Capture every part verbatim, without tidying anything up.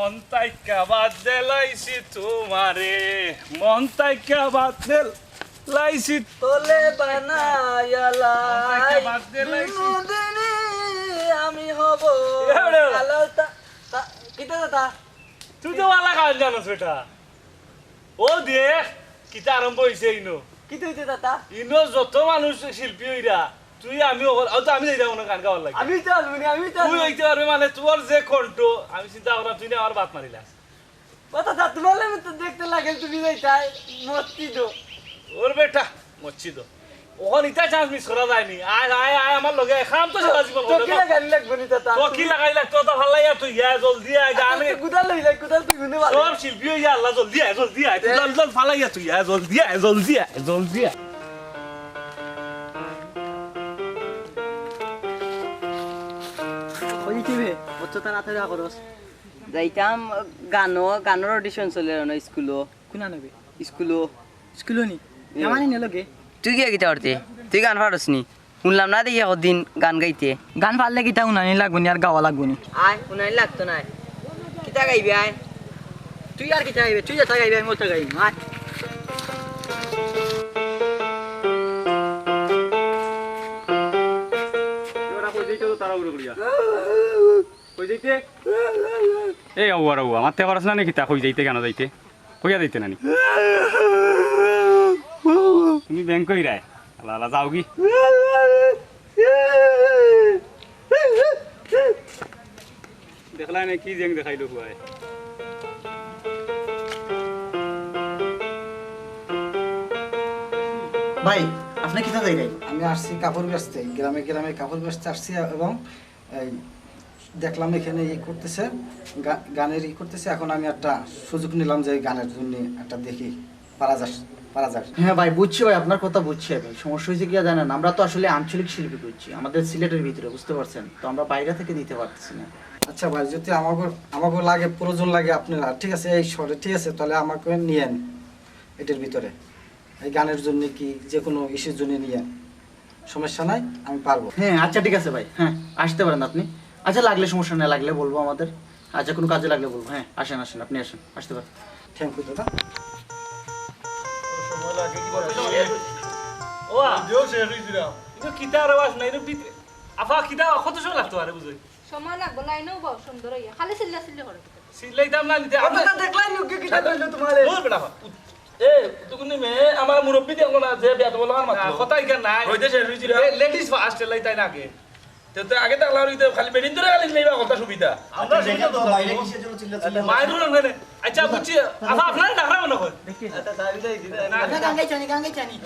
মন তাইক্কা বাদ দিলাইছি তোমারে, মন তাইক্কা বাদ দিলাইছি। তোলে বানায়া লাই, বাদ দিলাইছি। বিনোদিনী আমি হব। এ বেটা। কালো তা-, তা-, কিতা দাদা? তুই তো বালা গান জানোস বেটা। ও দেখ, কিতা আরম্ভ অইছে ইনো। কিতা অইছে দাদা? ইনো যত মানুষ শিল্পী অইরা, তুই আমি অকল, আও তো আমি যাইতাম না গান গাওয়ার লাগি। আমি তো আলমুনি, আমি তো তুই আলমুনি। অইতে পারবে মানে তোর যে কণ্ঠ, আমি চিন্তা করলাম তুই না আমার বাত মারিলাস। ও দাদা, তোমার লাগে তো দেখতে লাগে, তুমি যাইতাই, মস্তি দো। ওর বেটা, মচ্ছি দো। অখন ইতা chance miss করা যায়নি। আয়, আয়, আয়, আমার লগে, কাম তো সারা জীবন তো করতে কিলা তো। গান লাগবো নি দাদা? তো কি লাগাই লাগতো, তো ফালাইয়া তুই, আয়, জলদি আয়, গান। তো গুদাল লইলে, গুদাল তুই গুনে ভালো। সব শিল্পী অইয়া আল্লাহ, জলদি আয়, জলদি আয়, এ। গুদাল, গুদাল ফালাইয়া তুই, আয়, জলদি আয়, জলদি আয়, জলদি আয়। কই দিবে? বুঝছো, তাড়াতাড়ি করস। যাইতাম গানো, গানোর audition চলে না স্কুলো। কোনা নেবে? স্কুলো। স্কুলো নি? এ। আমারই নেলো গে। তুই গিয়া কিতা করতে? তুই গান পারস নি? শুনলাম না দেখি একদিন গান গাইতে। গান পারলে কিতা হুনানি লাগবো নি আর গাওয়া লাগবো নি? আয়, হুনানি লাগতো না। কিতা গাইবে আয়? তুই আর কিতা গাইবে? তুই যেটা গাইবে আমি ওটা গাইব। আয়। এবার কই যাইতে তো তাড়াহুড়ো করিয়া। কই যাইতে? এই আউয়া, আউয়া, মাততে পারস না নি কিতা? কই যাইতে, কেন যাইতে? কইয়া যাইতে নানি? তুমি ব্যাংক কইরায়? আলা, আলা, যাওগি। দেখলায় না কি জেং দেখাইলো পুয়ায়। ভাই, আপনি কিতা যাইরায়? আমি আসছি কাপড় বেচতে, গ্রামে গ্রামে কাপড় বেচতে আসছি এবং এই দেখলাম এখানে ই করতেছে, গা-, গানের ই করতেছে। এখন আমি একটা সুযোগ নিলাম যে গানের জন্য একটা দেখি, পারা যাক, পারা যাক। হ্যাঁ ভাই, বুঝছি ভাই, আপনার কথা বুঝছি আমি। সমস্যা হয়েছে কি জানেন, আমরা তো আসলে আঞ্চলিক শিল্পী করছি, আমাদের সিলেটের ভিতরে, বুঝতে পারছেন? তো আমরা বাইরে থেকে দিতে পারতেছি না। আচ্ছা ভাই, যদি আমাকে, আমাকে লাগে, প্রয়োজন লাগে আপনারা, ঠিক আছে, এই স্বরে, ঠিক আছে, তাহলে আমাকে নিয়েন এটার ভিতরে। এই গানের জন্য কি যে কোনো ইস্যুর জন্য নিয়ে সমস্যা নাই, আমি পারবো। হ্যাঁ, আচ্ছা, ঠিক আছে ভাই, হ্যাঁ, আসতে পারেন আপনি। আচ্ছা, লাগলে সমস্যা নেই, লাগলে বলবো আমাদের। আচ্ছা, কোনো কাজে লাগলে বলবো। হ্যাঁ, আসেন, আসেন, আপনি আসেন, আসতে পারেন। থ্যাংক ইউ দাদা। ও, আ। দিও শেষ হইছিলাম। কিন্তু কিতা আরো আস না, এর ভিতরে। আফা, কিতা কত সময় লাগতো আরে বুঝই? সময় লাগবো, লাইনেও বও সুন্দর হইয়া। খালি চিল্লা চিল্লি করে। চিল্লাইতাম না নিতে। ও দাদা, দেখলাই লোকে কিতা কইলো তোমারে? দূর বেটা। এ, তুকুনি মে, আমার মুরব্বি দেখলো না, যে বেয়াদব লাখান মাতলো। না, কথা ইখান নাই। হইতে শেষ হইছিল। এ, ladies first, চিল্লাইতায় না আগে। তে, তে আগে দেখলা হইতে খালি বেডিন ধরে খালি চিল্লাইবা কথা সুবিধা। আমরা আচ্ছা, সুবিধা তো বাইরে কিসের জন্য চিল্লাচিল্লি? মায়ের হলো না রে। আচ্ছা, বুঝছি। আচ্ছা, আপনারা ডাকরা মনে হয়। দেখি। আচ্ছা, দাবি তো এই দিন। না, আপনি গাঙ্গে চানি, গাঙ্গে চানি।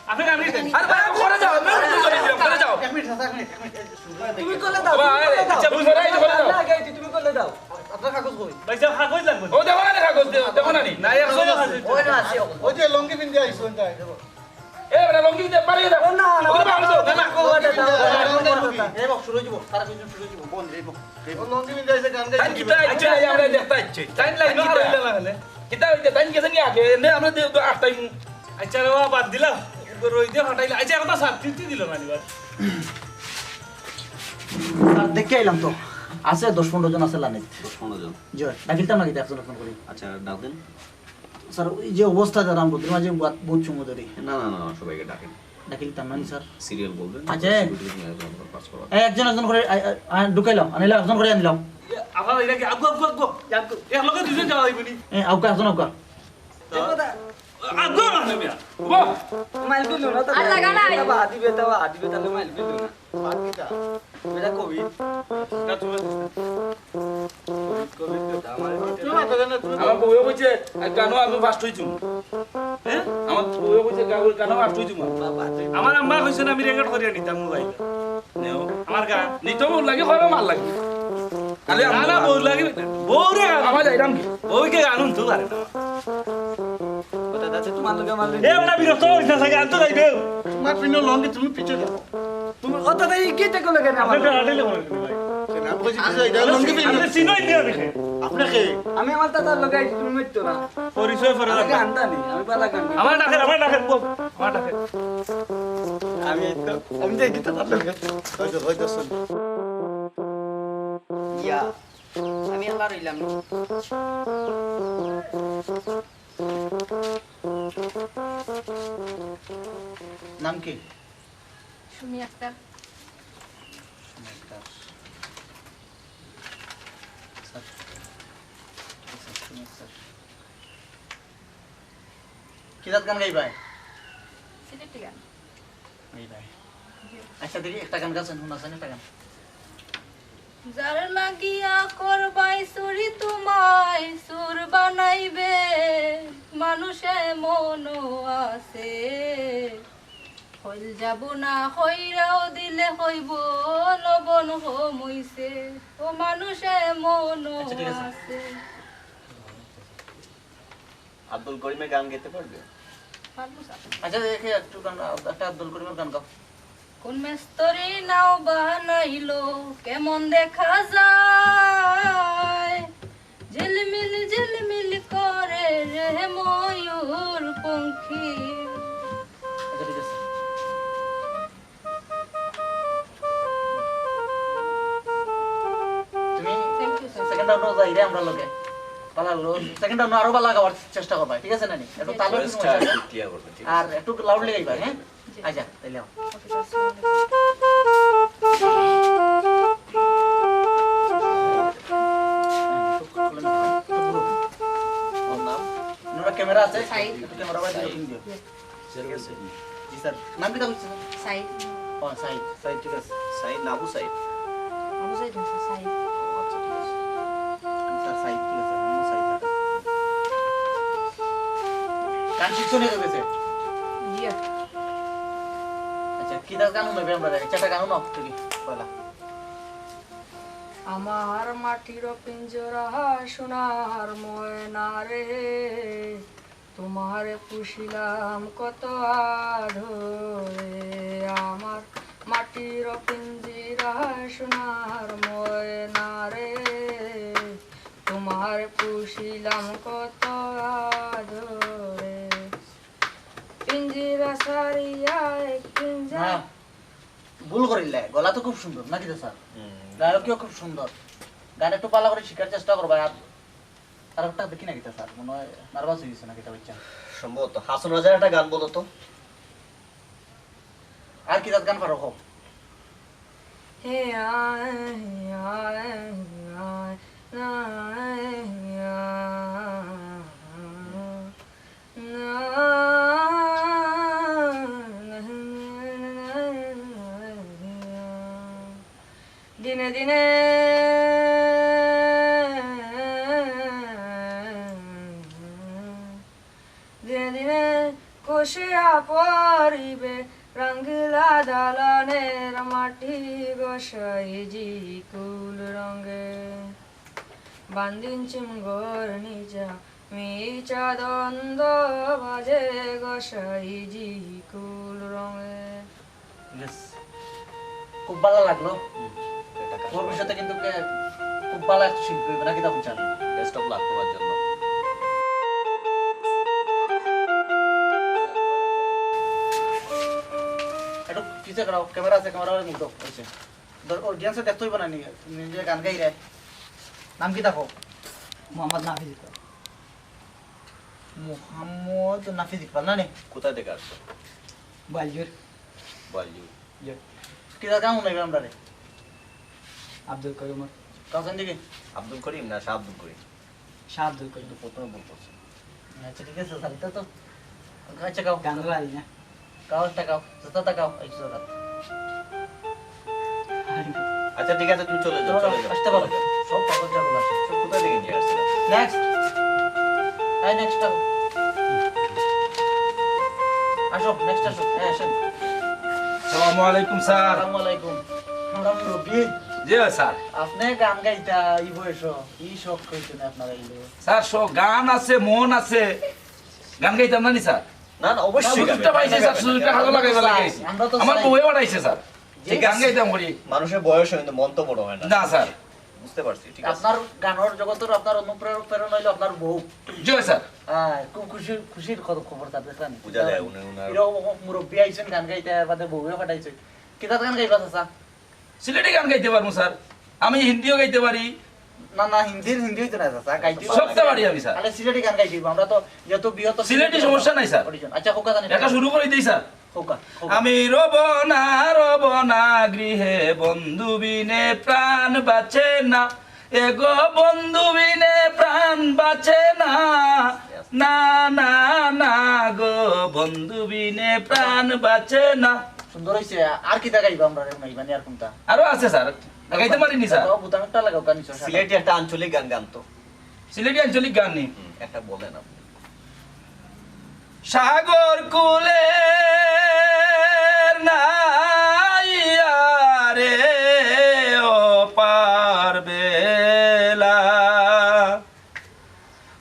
আপনি গাঙ্গে চানি। আরে ভাই, করে যাও, আমি উর্দু করে দিলাম, করে যাও। এক মিনিট, চাচা, এক মিনিট, এক মিনিট। তুমি করলে দাও, বাবা, তুমি করলে এই, দাও। আচ্ছা, বুঝো না, এই যে করে দাও। না, আগে এই যে তুমি করলে দাও। আপনার কাগজ কই? ভাই সাহেব, কাগজ লাগবে। ও, দেখো না রে কাগজ, দে-, দেখো না নি? না, একশো আছে। ওই না, আছে। ওই যে লুঙ্গি পিন্দি আইছো, ওই তাই, দেখো। এ, বেটা, লুঙ্গি পিন্দি, পালিয়ে যাও। ও, না, না, ওরে বাবা, না, না, না, না, না, না, না, না। এই বক্স, শুরু হইব, তারা কিন্তু শুরু হইব, বন্ধ, এই বক্স, এই বক্স। ও, লুঙ্গি পিন্দি আইছে, গান গাইছে। তাই কিতা আইছে, আমরা দেখতে আইছে। তাই লাইন কিতা? হারাইলা না হলে। কিতা হইছে? তাই গেছে নি আগে? এনে আমরা দে-, দে-, আটটাই মু- আচ্ছা রে বাবা, বাদ দিলাম। রইদে ফাটাইলে। আচ্ছা, এখন তো সাত ফিফটি দিল না, এবার। স্যার, দেখে আইলাম তো। আছে দশ পনেরো জন আছে লাইনে। দশ পনেরো জন? জি, ডাকিলতাম না কিতা একজন একজন করি? আচ্ছা, ডাক দেন। স্যার, ওই যে অবস্থা যারা আমরা ওদের মাঝে বহুত, বহুত সময় ধরে। না, না, না, না, সবাইকে ডাকেন। ডাকিলতাম না নি, স্যার? সিরিয়াল বলবেন। আচ্ছা। সিকিউরিটি নিয়ে আপনারা পাস করা। এই একজন একজন করে, আ, আ, আ, ঢুকাইলাম, আনিলাম, একজন করে আনিলাম। এ, আবার এটা কি? আগু, আগু, আগু, আগু। এক লগে দুজন যাওয়া হইব নি? এ, আউকা, একজন আউকা। দেখো দা। আগু না, না, মিয়া। বাহ। মাইল কইলো না তো। আর লাগা নাই। বাবা, দিবে তো, দিবে তাহলে মাইল কইলো না। আর কিতা? এটা কবি। তা তুমি কবি, কবি তো আমার। তুমি মাতো কেন? তুমি আমার বউয়ে কইছে, "আর গানো আমি ফার্স্ট হইছি।" হ্যাঁ? আমার বউয়ে কইছে, "গা-, গানো ফার্স্ট হইছি।" বাবা, তুই আমার আম্মা কইছে না, আমি রেকর্ড করিয়া নিতাম মোবাইল। নেও। আমার গান। নিতো বউ লাগে, হয় আমার লাগে। খালি না, আমি না, না। বউ লাগে না। বউরে গান। আমার যাইরাম কি? বউকে গান হুনতে পারে না। ও দাদা, আচ্ছা, তোমার লগে আমার লগে। এ, ওটা বিরক্ত হইছ না, গান তো গাইবে। তোমার পিনো লঙ্গি, তুমি পিছে যাও। তুমি, ও দাদা, এই কি দেখো লাগে না আমার? আপনি তো আটেলে বলেন ভাই। কেন? আমি কইছি, কিছু এটা লঙ্গি পিনো। আপনি চিনোই নি আমি। আপনি কে? আমি আমার দাদার লগে আইছি, তুমি মিটতো না। পরিচয় ফেরা আমি লাগবে। গান জানি, আমি বালা গান গাই। আমার ডাকের, আমার ডাকের, বল। আমার ডাকের। আমি এই তো, আমি দেখি তো তার লগে। হয়তো, হয়তো শুন। ইয়া। আমি আল্লাহ রইলাম। নাম কি? সুমি আক্তার। সুমি আক্তার। স্যার, স্যার, সুমি আক্তার। কি জাত গান গাইবায়? সিলেটি গান। গাইবায়। আচ্ছা, দেখি একটা গান গাছেন, হুনা আছেন একটা গান। যার লাগিয়া করবায় চুরি তোমায় চুর বানাইবে, মানুষে মনো আছে। হইল যাবো না হইরাও দিলে হইব লবণ হমইছে, ও মানুষে মনো আচ্ছা, ঠিক আছে। আছে। আব্দুল করিমের গান গেতে পারবে? পারবো স্যার। আচ্ছা, দেখে একটু গান, একটা আব্দুল করিমের গান গাও। কোন মেস্তরি নাও বানাইলো, কেমন দেখা যায়, ঝিলমিল ঝিলমিল করে রে ময়ূর পঙ্খী। আচ্ছা, ঠিক আছে। তুমি Thank you, sir. সেকেন্ড রাউন্ডও যাইরে আমরা লগে। ভালা লাগলো। সেকেন্ড রাউন্ড আরো ভালা গাওয়ার চেষ্টা করবা, ঠিক আছে না নি? একটু জি। তালও ভয়েসটা একটু ক্লিয়ার করবে, ঠিক আছে? আর একটু লাউডলি গাইবা, হ্যাঁ? জি। আচ্ছা, তাইলে আও। ওকে, স্যার, আসসালামু আলাইকুম। ওর নাম? ওনারা ক্যামেরা আছে? সাইড। একটু ক্যামেরা বাইরে সাইড। দিও। জি। ঠিক আছে। জি স্যার। নাম কিতা কইছে স্যার? সাইদ। ও, সাইদ। সাইদ, ঠিক আছে। সাইদ না আবু সাইদ? আবু সাইদ না স্যার, সাইদ। ও, আচ্ছা, ঠিক আছে। স্যার, সাইদ, ঠিক আছে। মোহাম্মদ সাইদ। গান শিখছো নি গেছে? জি। আচ্ছা, কিতা গান হুনাইবে আমরারে? চারটা গান হুনাও তুমি, পয়লা। আমার মাটির পিঞ্জরা সোনার ময়না রে, তোমারে পুষিলাম কত আদরে, আমার মাটির পিঞ্জিরা সোনার ময়না রে, তোমারে পুষিলাম কত আদরে। পিঞ্জিরা সারিয়া এক পিঞ্জা না, ভুল করিলে, গলা তো খুব সুন্দর, নাকি তো স্যার? হুম। গায়কীও খুব সুন্দর। গান একটু ভালা করি শিখার চেষ্টা করবা। আর আর একটা দেখি না কিতা স্যার, মনে হয় নার্ভাস হয়ে গেছে না কিতা বাচ্চা। সম্ভবত। হাছন রাজার একটা গান বলো তো। আর কিতা গান পারো কও? হে আয়, হে আয়, হে আয়, হে আয়, হে আয়। দিনে দিনে, দিনে দিনে খসিয়া পড়িবে রঙ্গিলা দালানের মাটি, গোসাইজি কুল রঙে। বান্দিন চিমগর নিজা মিছা দ্বন্দ্ব বাজে, গোসাইজি কুল রঙে। ইয়েস। খুব ভালা লাগলো। হুম, এটা কাজ ভবিষ্যতে করে। কিন্তু কে-, খুব ভালা একটা শিল্পী হইবে, নাকি তখন চান? বেস্ট অফ লাক তোমার জন্য। একটু পিছে করাও, ক্যামেরা আছে, ক্যামেরা মুখ দাও, হইছে। ধর, অডিয়েন্সে দেখতে হইব না নি, নিজে গান গাইরে। নাম কিতা কও? মোহাম্মদ নাফিজ ইকবাল। মোহাম্মদ নাফিজ ইকবাল না নি? কোথায় থেকে আসছো? বালিজুর। বালিজুর। জি। কিতা গান হুনাইবে আমরারে? আব্দুল করিম। কাছেন দিকে? আব্দুল করিম না শাহ আব্দুল করিম? শাহ আব্দুল করিম। কিন্তু প্রথমে ভুল করছেন। আচ্ছা, ঠিক আছে, স্যার, এটা তো, আচ্ছা, গাও। গান গাই না। গাও, একটা গাও, যতটা গাও, একশো টাকা। আচ্ছা, ঠিক আছে, তুমি চলে যাও, চলো, চলে যাও, আসতে পারো। চলে যাও। সব কাগজ জমা আছে। তো কোথা থেকে নিয়ে আসছিলাম? নেক্সট। এই নেক্সট আসো। আসো, নেক্সট আসো। হ্যাঁ, আসেন। আসসালামু আলাইকুম, স্যার। আসসালামু আলাইকুম। আমরা মুরব্বি। জি, স্যার। আপনি গান গাইতা এই বয়সো, কি শখ হইছে না আপনার এই লোক? স্যার, শখ, গান আছে, মন আছে, গান গাইতাম না নি, স্যার? না, না, অবশ্যই না, গান সুযোগটা গাইতাম। পাইছি, স্যার, সুযোগটা কাজে লাগাইবার লাগি আইছি। আমরা তো আমার চাই। বউয়ে পাঠাইছে, স্যার। যে ঠিক গান আছে। গাইতাম করি। মানুষের বয়স হয় কিন্তু মন তো বড় হয় না। না, স্যার। বুঝতে পারছি, ঠিক আছে। আপনার গানের জগতের আপনার অনুপ্রেরণা হইলো আপনার বউ। জি, স্যার। হ্যাঁ, খুব খুশি, খুশির খবর, খবর স্যার, দেখলেন? বুঝা যায়, উনি, উনার এরকম মুরব্বি আইছেন গান গাইতে, এর বাদে বউয়ে পাঠাইছে। কিতা গান গাইবা, চাচা? সিলেটি গান গাইতে পারমু, স্যার। আমি হিন্দিও গাইতে পারি, না, না, হিন্দির, হিন্দি অইতো না, চাচা, গাইতে অইবো। সবটা পারি আমি, স্যার। তাইলে সিলেটি গান গাইতে অইবো, আমরা তো যেহেতু বৃহত্তর সিলেটি সমস্যা নাই, স্যার। আচ্ছা, হোক, কথা নেই। এটা শুরু করি দেই, স্যার। হোক, হোক। আমি রব না, রব না গৃহে, বন্ধু বিনে প্রাণ বাঁচে না। এগো বন্ধু বিনে প্রাণ বাঁচে না। না, না, না গো, বন্ধু বিনে প্রাণ বাঁচে না। সুন্দর অইছে। আর কিতা গাইবা আমরা রে, গাইবা নি আর কোনটা? আরো আছে, স্যার। গাইতে পারিনি, স্যার। বাবা, বোতাম একটা লাগাও, গান নিচে। সিলেটি একটা আঞ্চলিক গান গান তো। সিলেটি আঞ্চলিক গান নি। হুম, একটা বলেন আপনি। সাগর কুলের নাইয়া রে ও পার বেলা,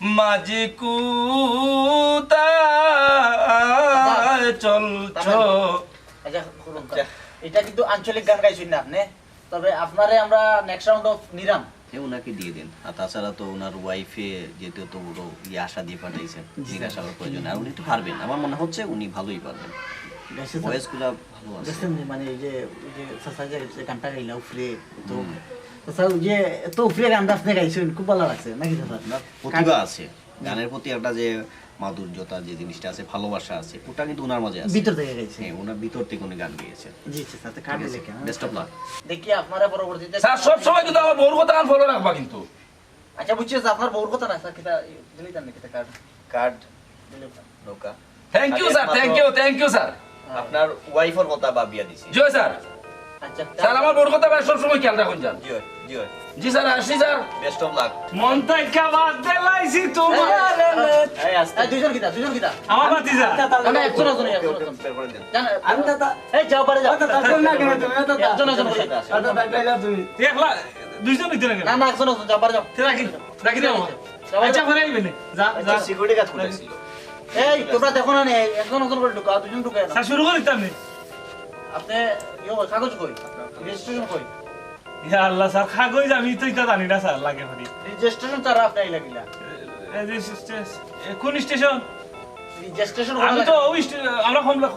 মাঝি কুতায় চলছো। আচ্ছা, করুন। এটা কিন্তু আঞ্চলিক গান গাইছেন না আপনি, তবে আপনারে আমরা নেক্সট রাউন্ড অফ নিলাম। এ ওনাকে দিয়ে দিন। আর তাছাড়া তো ওনার ওয়াইফে যেহেতু তো বড় ইয়ে আশা দিয়ে পাঠাইছেন, জিজ্ঞাসাবাদ প্রয়োজন। আর উনি তো পারবেন, আমার মনে হচ্ছে উনি ভালোই পারবেন। ভয়েস গুলা ভালো আছে। দেখছেন যে, মানে, এই যে, ওই যে চাচা যে, যে গানটা গাইলা উপরে, তো চাচা, ওই যে এত উপরে গানটা আপনি গাইছেন, খুব ভালো লাগছে নাকি চাচা? আপনার প্রতিভা আছে, গানের প্রতি একটা যে মাধুর্যতা, যে জিনিসটা আছে, ভালোবাসা আছে, ওটা কিন্তু ওনার মাঝে আছে। ভিতর থেকে গাইছে। হ্যাঁ, ওনার ভিতর থেকে উনি গান গেয়েছেন। জি, জি, স্যার, তো কার্ড লেখা, হ্যাঁ। Best of luck. দেখি আপনারা পরবর্তীতে স্যার, সব সময় কিন্তু আমার বউর কথা ফলো রাখবা কিন্তু। আচ্ছা, বুঝছি স্যার, আপনার বউর কথা না স্যার, কিতা দিলি তার নাকি কার্ড? কার্ড দিলে স্যার। নৌকা। Thank you sir, thank you, thank you sir. আপনার ওয়াইফর কথা ভাবিয়া দিছি। জি স্যার। আচ্ছা স্যার, আমার বউর কথা ভাই সব সময় খেয়াল রাখুন যান। জি অয়, জি অয়। জি স্যার, আসি স্যার। Best of luck. মন থাইকা বাদ দিলাইছি তোমার। এই আস্তে। এই দুইজন কিতা, দুইজন কিতা? আমার ভাতিজা। না, না, একজন, একজন, একজন, একজন। বের করে দেন। জান, আমি দাদা। এই যাও, বারে যাও। দাদা, দাদা, না, কেন তুমি? দাদা, একজন, একজন করে। সাথে আসে। দাদা, দাদা, দাদা, তুমি। একলা দুইজন হইতে না কেন? না, না, একজন, একজন, যাও, বারে যাও। তে রাখি, রাখি দাও। যাও, বারে আচ্ছা, যাও। ফেরাই বেনে। যা, যা। আচ্ছা, সিকিউরিটি গার্ড কোথায় ছিল? এই, তোমরা দেখো না নে, একজন, একজন করে ঢুকাও, দুইজন ঢুকাও না। স্যার, শুরু করি দিতাম নি। আপনি, ইয়ে কই, কাগজ কই? রেজিস্ট্রেশন কই? ইয়া আল্লাহ, স্যার, কাগজ আমি তো ইটা জানি না, স্যার, লাগে করি। রেজিস্ট্রেশন ছাড়া আপনি আইলা কিলা? এ, রেজিস্ট্রেশন, এ, কোন স্টেশন? রেজিস্ট্রেশন আমি করা তো লাগে। ওই স্টে-, আমরা কমলা,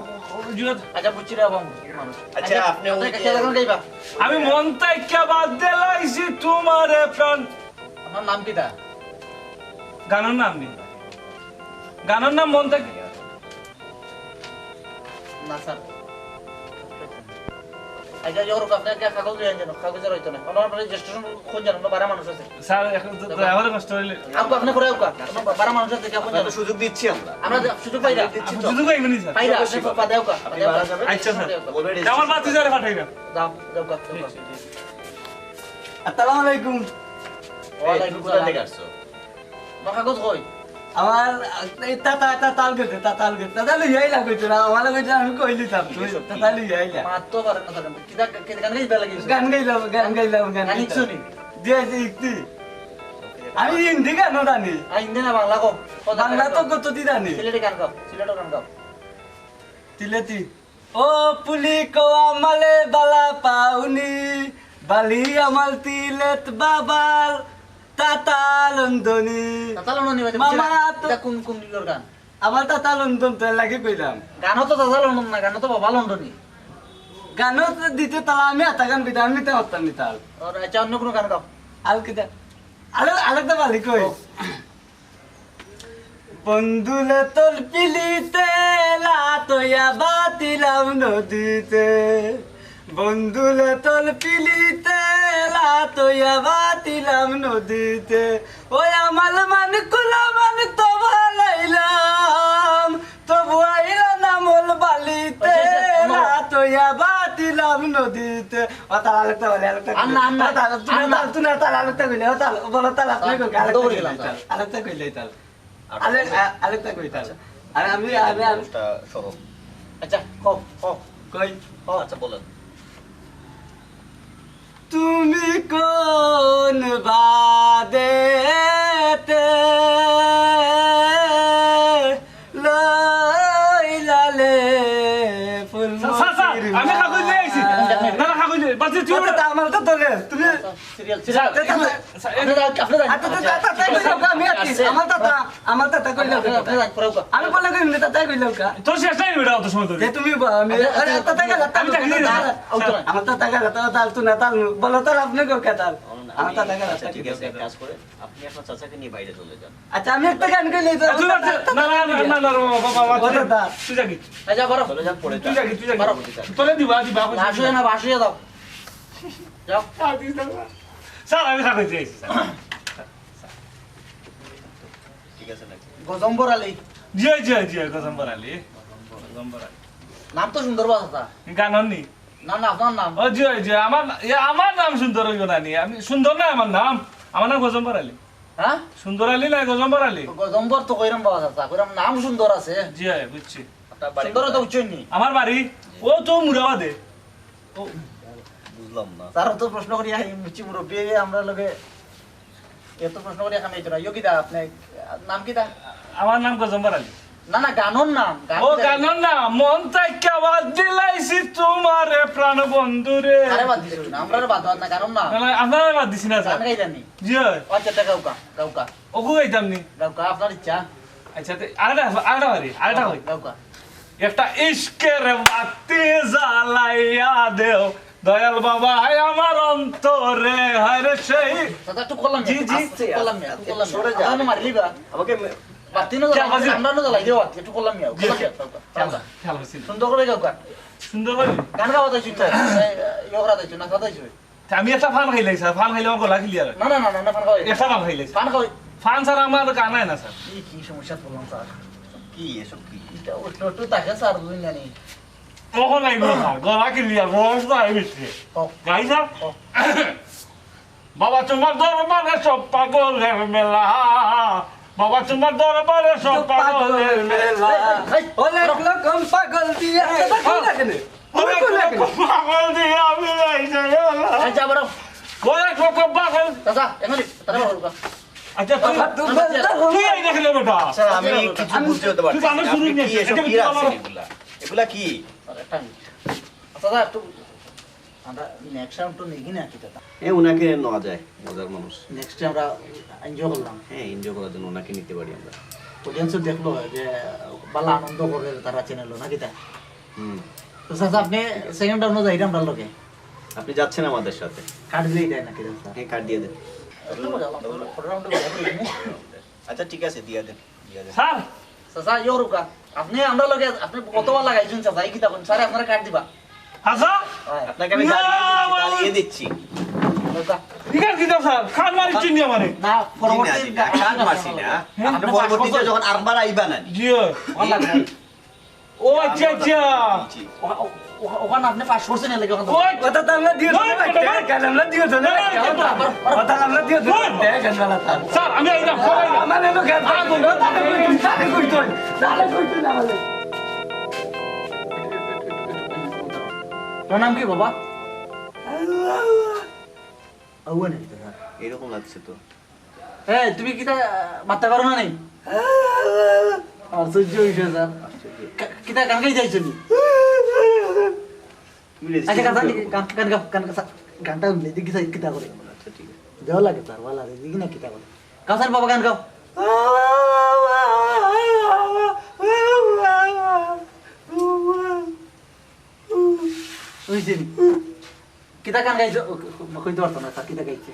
জুরাত। আচ্ছা, বুঝছি রে, বাবা, মানুষ। আচ্ছা, আপনি ওই আপনার যে- কাছে এখন গাইবা? আমি মন থাইকা বাদ দিলাইছি তোমারে প্রাণ। আপনার নাম কিতা? গানের নাম নি। গানের নাম মন থাইকা। না, স্যার। আচ্ছা, ইয়ে করুক, আপনি একটা কাগজ লইয়া আনছেন, কাগজে রইতো না। ওনার আপনার রেজিস্ট্রেশন কোন জানেন? ওনার বারা মানুষ আছে। স্যার, এখন তো দয়া করে কষ্ট হইলে। আপনি, আপনি করে আউকা। ওনার বারা মানুষ আছে, দেখে কোন আপনার তো জানেন? সুযোগ দিচ্ছি আমরা। আমরা যে সুযোগ পাই না। দিচ্ছি তো। সুযোগ হইবে নি, স্যার। পাই না, অবশ্যই আপনি পাবো। বাদে আউকা, আপনি বাদে আউকা। মারা যাবেন। আচ্ছা, স্যার। বলবেন আমার রেজিস্ট্রেশন। ভাতিজারে পাঠাই না। যাও, যাও, যাও, যাও। আসসালামু আলাইকুম। ওয়ালাইকুম কোথা থেকে সালাম। আসছো? আমার কাগজ কই? আমার এই তাতা, তাতা আল গেছে, তাতা আল গেছে। তাতা লইয়া আইলা কইছে না, আমার কইছে আমি কইলি তাম, তুই তাতা লইয়া আইলা। মাত তো পারে না, পারে না। কিতা, কিতা গান গাইবা লাগি? গান গাইলাম, গান গাইলাম, গান গান গাইলাম। ইচ্ছুনি? দিয়ে যে ইতি। আমি হিন্দি গানও জানি। আ, হিন্দি না, বাংলা কো। বাংলা তো কত দি জানি। সিলেটি গান গাও, সিলেটি গান গাও। তিলেতি। ও পুলি কো আমালে বালা পাউনি, বালি আমাল তিলেত বাবাল, তাতা লন্ডনি। তাতা লন্ডনি বাজে, মামা বুঝছি না। তো এটা কোন, কোন ইলোর গান? আমার তাতা লন্ডন তো এর লাগি কইলাম। গানও তো তাতা লন্ডন না, গানও তো বাবা লন্ডনি। গানও তো দিতে তালা আমি আতা গান বিটা আমি তো হতাম নিতাল। আর আচ্ছা, অন্য কোনো গান গাও। আর কিতা? আরে, আরেকটা বালি কই। বন্ধুলে তোর পিলিতে লাতইয়া বাতিলাম নদীতে। বন্ধুলে তোর পিলিতে লাতইয়া বাতিলাম নদীতে। ওই আমাল মান কুলামান তো ভালাইলাম, তবু আইলা না মল বালিতে। আচ্ছা, আচ্ছা, আমার- লাতইয়া বাতিলাম নদীতে। ও তাল আরেকটা বলে, আরেকটা আর না, আর না। ও তাল, তুমি আর না। তাল, তুমি তাল আরেকটা কইলে, ও তাল, বলো তাল আপনি তাল, কই, আরেকটা দৌড় কইলে গেলাম তাল, তাল। আরেকটা কইলে তাল। আচ্ছা, আরে, আ-, আরেকটা কই তাল। আরে আমি, আমি, আমি একটা সহ। আচ্ছা, কও, কও। কই। আচ্ছা, বলেন। তুমি কোন বাদেতে লইলালে ফুল স্যার, স্যার, স্যার, আমি কাগজ নিয়ে আইছি। না, না, কাগজ নিয়ে, বাচ্চা, তুই ওটা- আমার তো তোলে, তুমি সিরিয়াল, স্যার, সিরিয়াল। স্যার, এই- আপনি যান, আপনি যান। আচ্ছা, আচ্ছা, আচ্ছা, আচ্ছা, কইলাম, আমি আছি। আমার দাদা, আমার দাদা কইলাম। আপনি যান, পরে উঠা। আমি বলে কই, দাদা কইলাম কা। তোর শেষ নাই বেটা, অত সময় ধরে। যে তুমি বা-, আমি, আরে, দাদা গেল, আমি চাকরি দিই না। আউট না। আমার দাদা গেল, তো তাল, তুই না তাল, বলো তাল, আপনি কই কা তাল। আচ্ছা, ঠিক আছে, এক কাজ করেন, আপনি আপনার চাচাকে নিয়ে বাইরে চলে যান। আচ্ছা, আমি একটা গান গাইলে তো। তুই না, না, না, না, না, না, বাবা, বাবা, ও দাদা। তুই যা কি? এই যা, বারো। চলে যান, পড়ে তুই যা। যা কি, তুই যা কি? বারো। তোরে দিবা, দিবা, বাসু না, বাসু দাও। যাও। স্যার, আমি স্যার হইতে আইছি, স্যার। ঠিক আছে, নাকি? গজম্বর আলী। জি, জি, জি, গজম্বর আলী। গজম্বর আলী। নাম তো সুন্দর বাবা, স্যার। গানর নি? না, না, আপনার নাম। ও, জি, জি, আমার, এ, আমার নাম সুন্দর হইব না নি? আমি সুন্দর না আমার নাম। আমার নাম গজম্বর আলী। হ্যাঁ? সুন্দর আলী না, গজম্বর আলী। গজম্বর তো কইরাম বাবা, স্যার, কইরাম নাম সুন্দর আছে। জি, বুঝছি। আপনার বাড়ি সুন্দর তো কোথায়? বুঝছেন নি? আমার বাড়ি? ও তো মুরাবাদে। ও, বুঝলাম না। স্যার, অত প্রশ্ন করি, এই মুচি মুরব্বি, এই আমরা লগে এত প্রশ্ন করি এখন এই তো না। ইয়ো কিতা, আপনি, নাম কিতা? আমার নাম গজম্বর আলী। না, না, গানর নাম, গান ও, কিতা? গানর নাম, মন থাকি আওয়াজ দিলাইছি তোমারে প্রাণ বন্ধুরে। আরে বাদ দিছি না, আমরা বাদ, বাদ না, গানর নাম। না, না, আপনারা বাদ দিছি না, স্যার। গান গাইলেন নি? জি, হয়। আচ্ছা, তা গাউকা, গাউকা। ওগু গাইতাম নি? গাউকা, আপনার ইচ্ছা। আচ্ছা, তে আরেকটা, আরেকটা বাড়ি, আরেকটা হয়। গাউকা। একটা ইশকের বাতি জ্বালাইয়া দেও, দয়াল বাবা, হায় আমার অন্তরে, হায় রে সেই। দাদা, একটু করলাম জি, জি। একটু করলাম একটু করলাম সরে যা। আমাকে মারিলি বা? আমাকে মে- বাতি না জ্বালাই, আমরা না জ্বালাই দিও বাতি, একটু করলাম জি। খেয়াল আছে, খেয়াল আছে। সুন্দর করে গাউকা। সুন্দর করে? গান গাওয়া যাইছে না। ইয়ে করা যাইছে না, কথা হইছে। তে আমি একটা পান খাইলাই, স্যার, পান খাইলে আমার গলা clear হয়। না, না, না, না, না, পান খাওয়াই। একটা পান খাইলাই, স্যার। পান খাওয়াই। পান ছাড়া আমার গান হয় না, স্যার। এই কি সমস্যা বললাম, স্যার? কি এসব কি? এটা উঠলো, উঠলো, তাকে স্যার বুঝলেন জানি। ওহো নাই গো, স্যার, গলা clear, বয়স তো হয়ে গেছে। ও। গাই, স্যার? ও। বাবা, তোমার দরবারে সব পাগলের মেলা। বাবা, তোমার দরবারে সব পাগলের মেলা। এই, এই, এই, অনেক রকম পাগল দিয়ে। এই, এই, এই, এই, এই, পাগল দিয়ে আমি যাই, যাই, যাই। আচ্ছা, বড়। কয়েক রকম পাগল। চাচা, এমনি, তারা বড় লোক। আচ্ছা, তুই, তুই এই দেখলে বেটা। আচ্ছা, আমি কিছু বুঝতে হতে পারছি তুই জানো না। শুরু আপনি নিয়ে কি এসব এটা কি কি রাখছেন আমার এগুলা? এগুলা কি? আরে, একটা মিনিট। আচ্ছা, দাদা, একটু আমরা next round তো নেই না, কি দাদা? এ, ওনাকে নেওয়া যায়, মজার মানুষ। Next আমরা enjoy করলাম। হ্যাঁ, enjoy করার জন্য ওনাকে নিতে পারি আমরা। Audience ও দেখলো যে ভালো আনন্দ করে তারা channel ও, নাকি তা? হুম। তো চাচা, আপনি second round ও যাইরা আমরার লগে। আপনি যাচ্ছেন আমাদের সাথে। কার্ড দিলেই দেয় নাকি চাচা? হ্যাঁ, কার্ড দিয়ে দেন। এত মজা, আমরা পরের round এ মজা করি নি। আচ্ছা, ঠিক আছে, দিয়ে দেন, দিয়ে দেন। স্যার! চাচা, ইয়ো রুকা। আপনি আমরার লগে, আপনি কতবার লাগাইছেন চাচা, এই কিতা কোন? স্যার, আপনারা কার্ড দিবা। আচ্ছা? হ্যাঁ। আপনাকে আমি না, জ্বালিয়ে দিচ্ছি, বাবা। জ্বালিয়ে দিচ্ছি। রুকা। ঠিক আছে, ঠিক আছে, স্যার। কার্ড মারি চিনি আমারে। না, পরবর্তী না, না, কার্ড মারছি না। হ্যাঁ? আপনি পরবর্তীতে যখন আরবার আইবা না নি? জি, অয়। ভালো লাগে। ও আচ্ছা, আচ্ছা। ও-, ও-, ও-, ওখানে আপনি পাস করছেন, এর লাগি ওখানে ওই কথা তো আমরা দিয়ে দিলাম, ওই কথা, ওই কেন আমরা দিয়ে দিলাম? না, না, না, না। কথা আমরা দিয়ে দিলাম, ওই। দেখ, কেন বেলা তার। স্যার, আমি আইলাম, স্যার, আইলাম। আমার এলো কেন? আরে, বলুন। তাহলে কই তুই? তাহলে কই তুই? তাহলে কই তুই না হলে? তোর নাম কি বাবা? আউয়া নাকি তো স্যার? এরকম লাগছে তো। এই, তুমি কিতা মাততে পারো না নি? আশ্চর্য বিষয়, স্যার। আশ্চর্য। কা-, কিতা গান গাইতে আইছো নি? তুমি আচ্ছা, গান, register গান, করো। গান, গান গাও, গান গাও, স্যার। গানটা হুনলে দেখি, স্যার, কিতা করে। আচ্ছা, ঠিক আছে। দেওয়া লাগে, স্যার, ভালো লাগে। দেখি না কিতা করে। গাও, স্যার, বাবা, গান গাও। ওই যে, কিতা গান গাইছো? ও, ও, কইতে পারতো না, স্যার, কিতা গাইছে।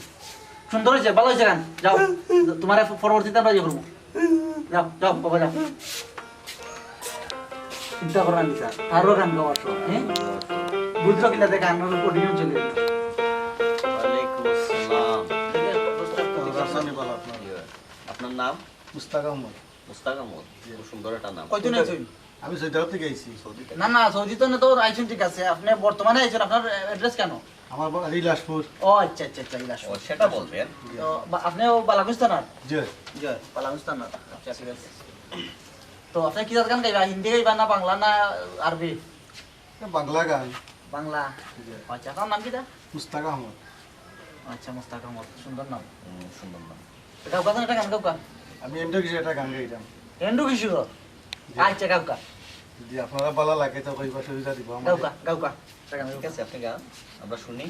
সুন্দর হইছে, ভালো হইছে গান। যাও, তোমার পরবর্তীতে আমরা ইয়ে করবো। যাও, যাও, বাবা, যাও। চিন্তা করার নি, স্যার। আরো গান গাওয়ার শখ, হ্যাঁ? বুঝলো কিনা? দেখ, গান recording ও চলে। ওয়ালাইকুম আসসালাম। আপনার নাম? মুস্তাক আহমদ। মুস্তাক আহমদ, জি। খুব সুন্দর একটা নাম। কয়দিন আইছেন? আমি সৌদি আরব থেকে আইছি। সৌদি থেকে? না, না, সৌদি তো না, তো আইছেন ঠিক আছে। আপনি বর্তমানে আইছেন, আপনার address কেন? আমার বাড়ি ইলাশপুর। ও আচ্ছা, আচ্ছা, আচ্ছা, ইলাশপুর। ও, সেটা বলবেন। জি। তো বা-, আপনি ও বালাগুস্তানার? জি। জি, বালাগুস্তানার। আচ্ছা, ঠিক আছে। তো আপনি কি জাত গান গাইবা? হিন্দি গাইবা না বাংলা না আরবি? এ, বাংলা গান। বাংলা? জি। আচ্ছা, আপনার নাম কিতা? মুস্তাক আহমদ। আচ্ছা, মুস্তাক আহমদ, সুন্দর নাম। হুম, সুন্দর নাম। গাউকা তো একটা গান গাউকা। আমি এন্ড্রু কিশোর একটা গান গাইতাম। এন্ড্রু কিশোর? জি। আচ্ছা, গাউকা। যদি আপনারা ভালো লাগে তো কইবা, সুবিধা দিব আমাদের। গাউকা, গাউকা। একটা গান ঠিক গাউকা। আছে, আপনি গান, আমরা শুনি।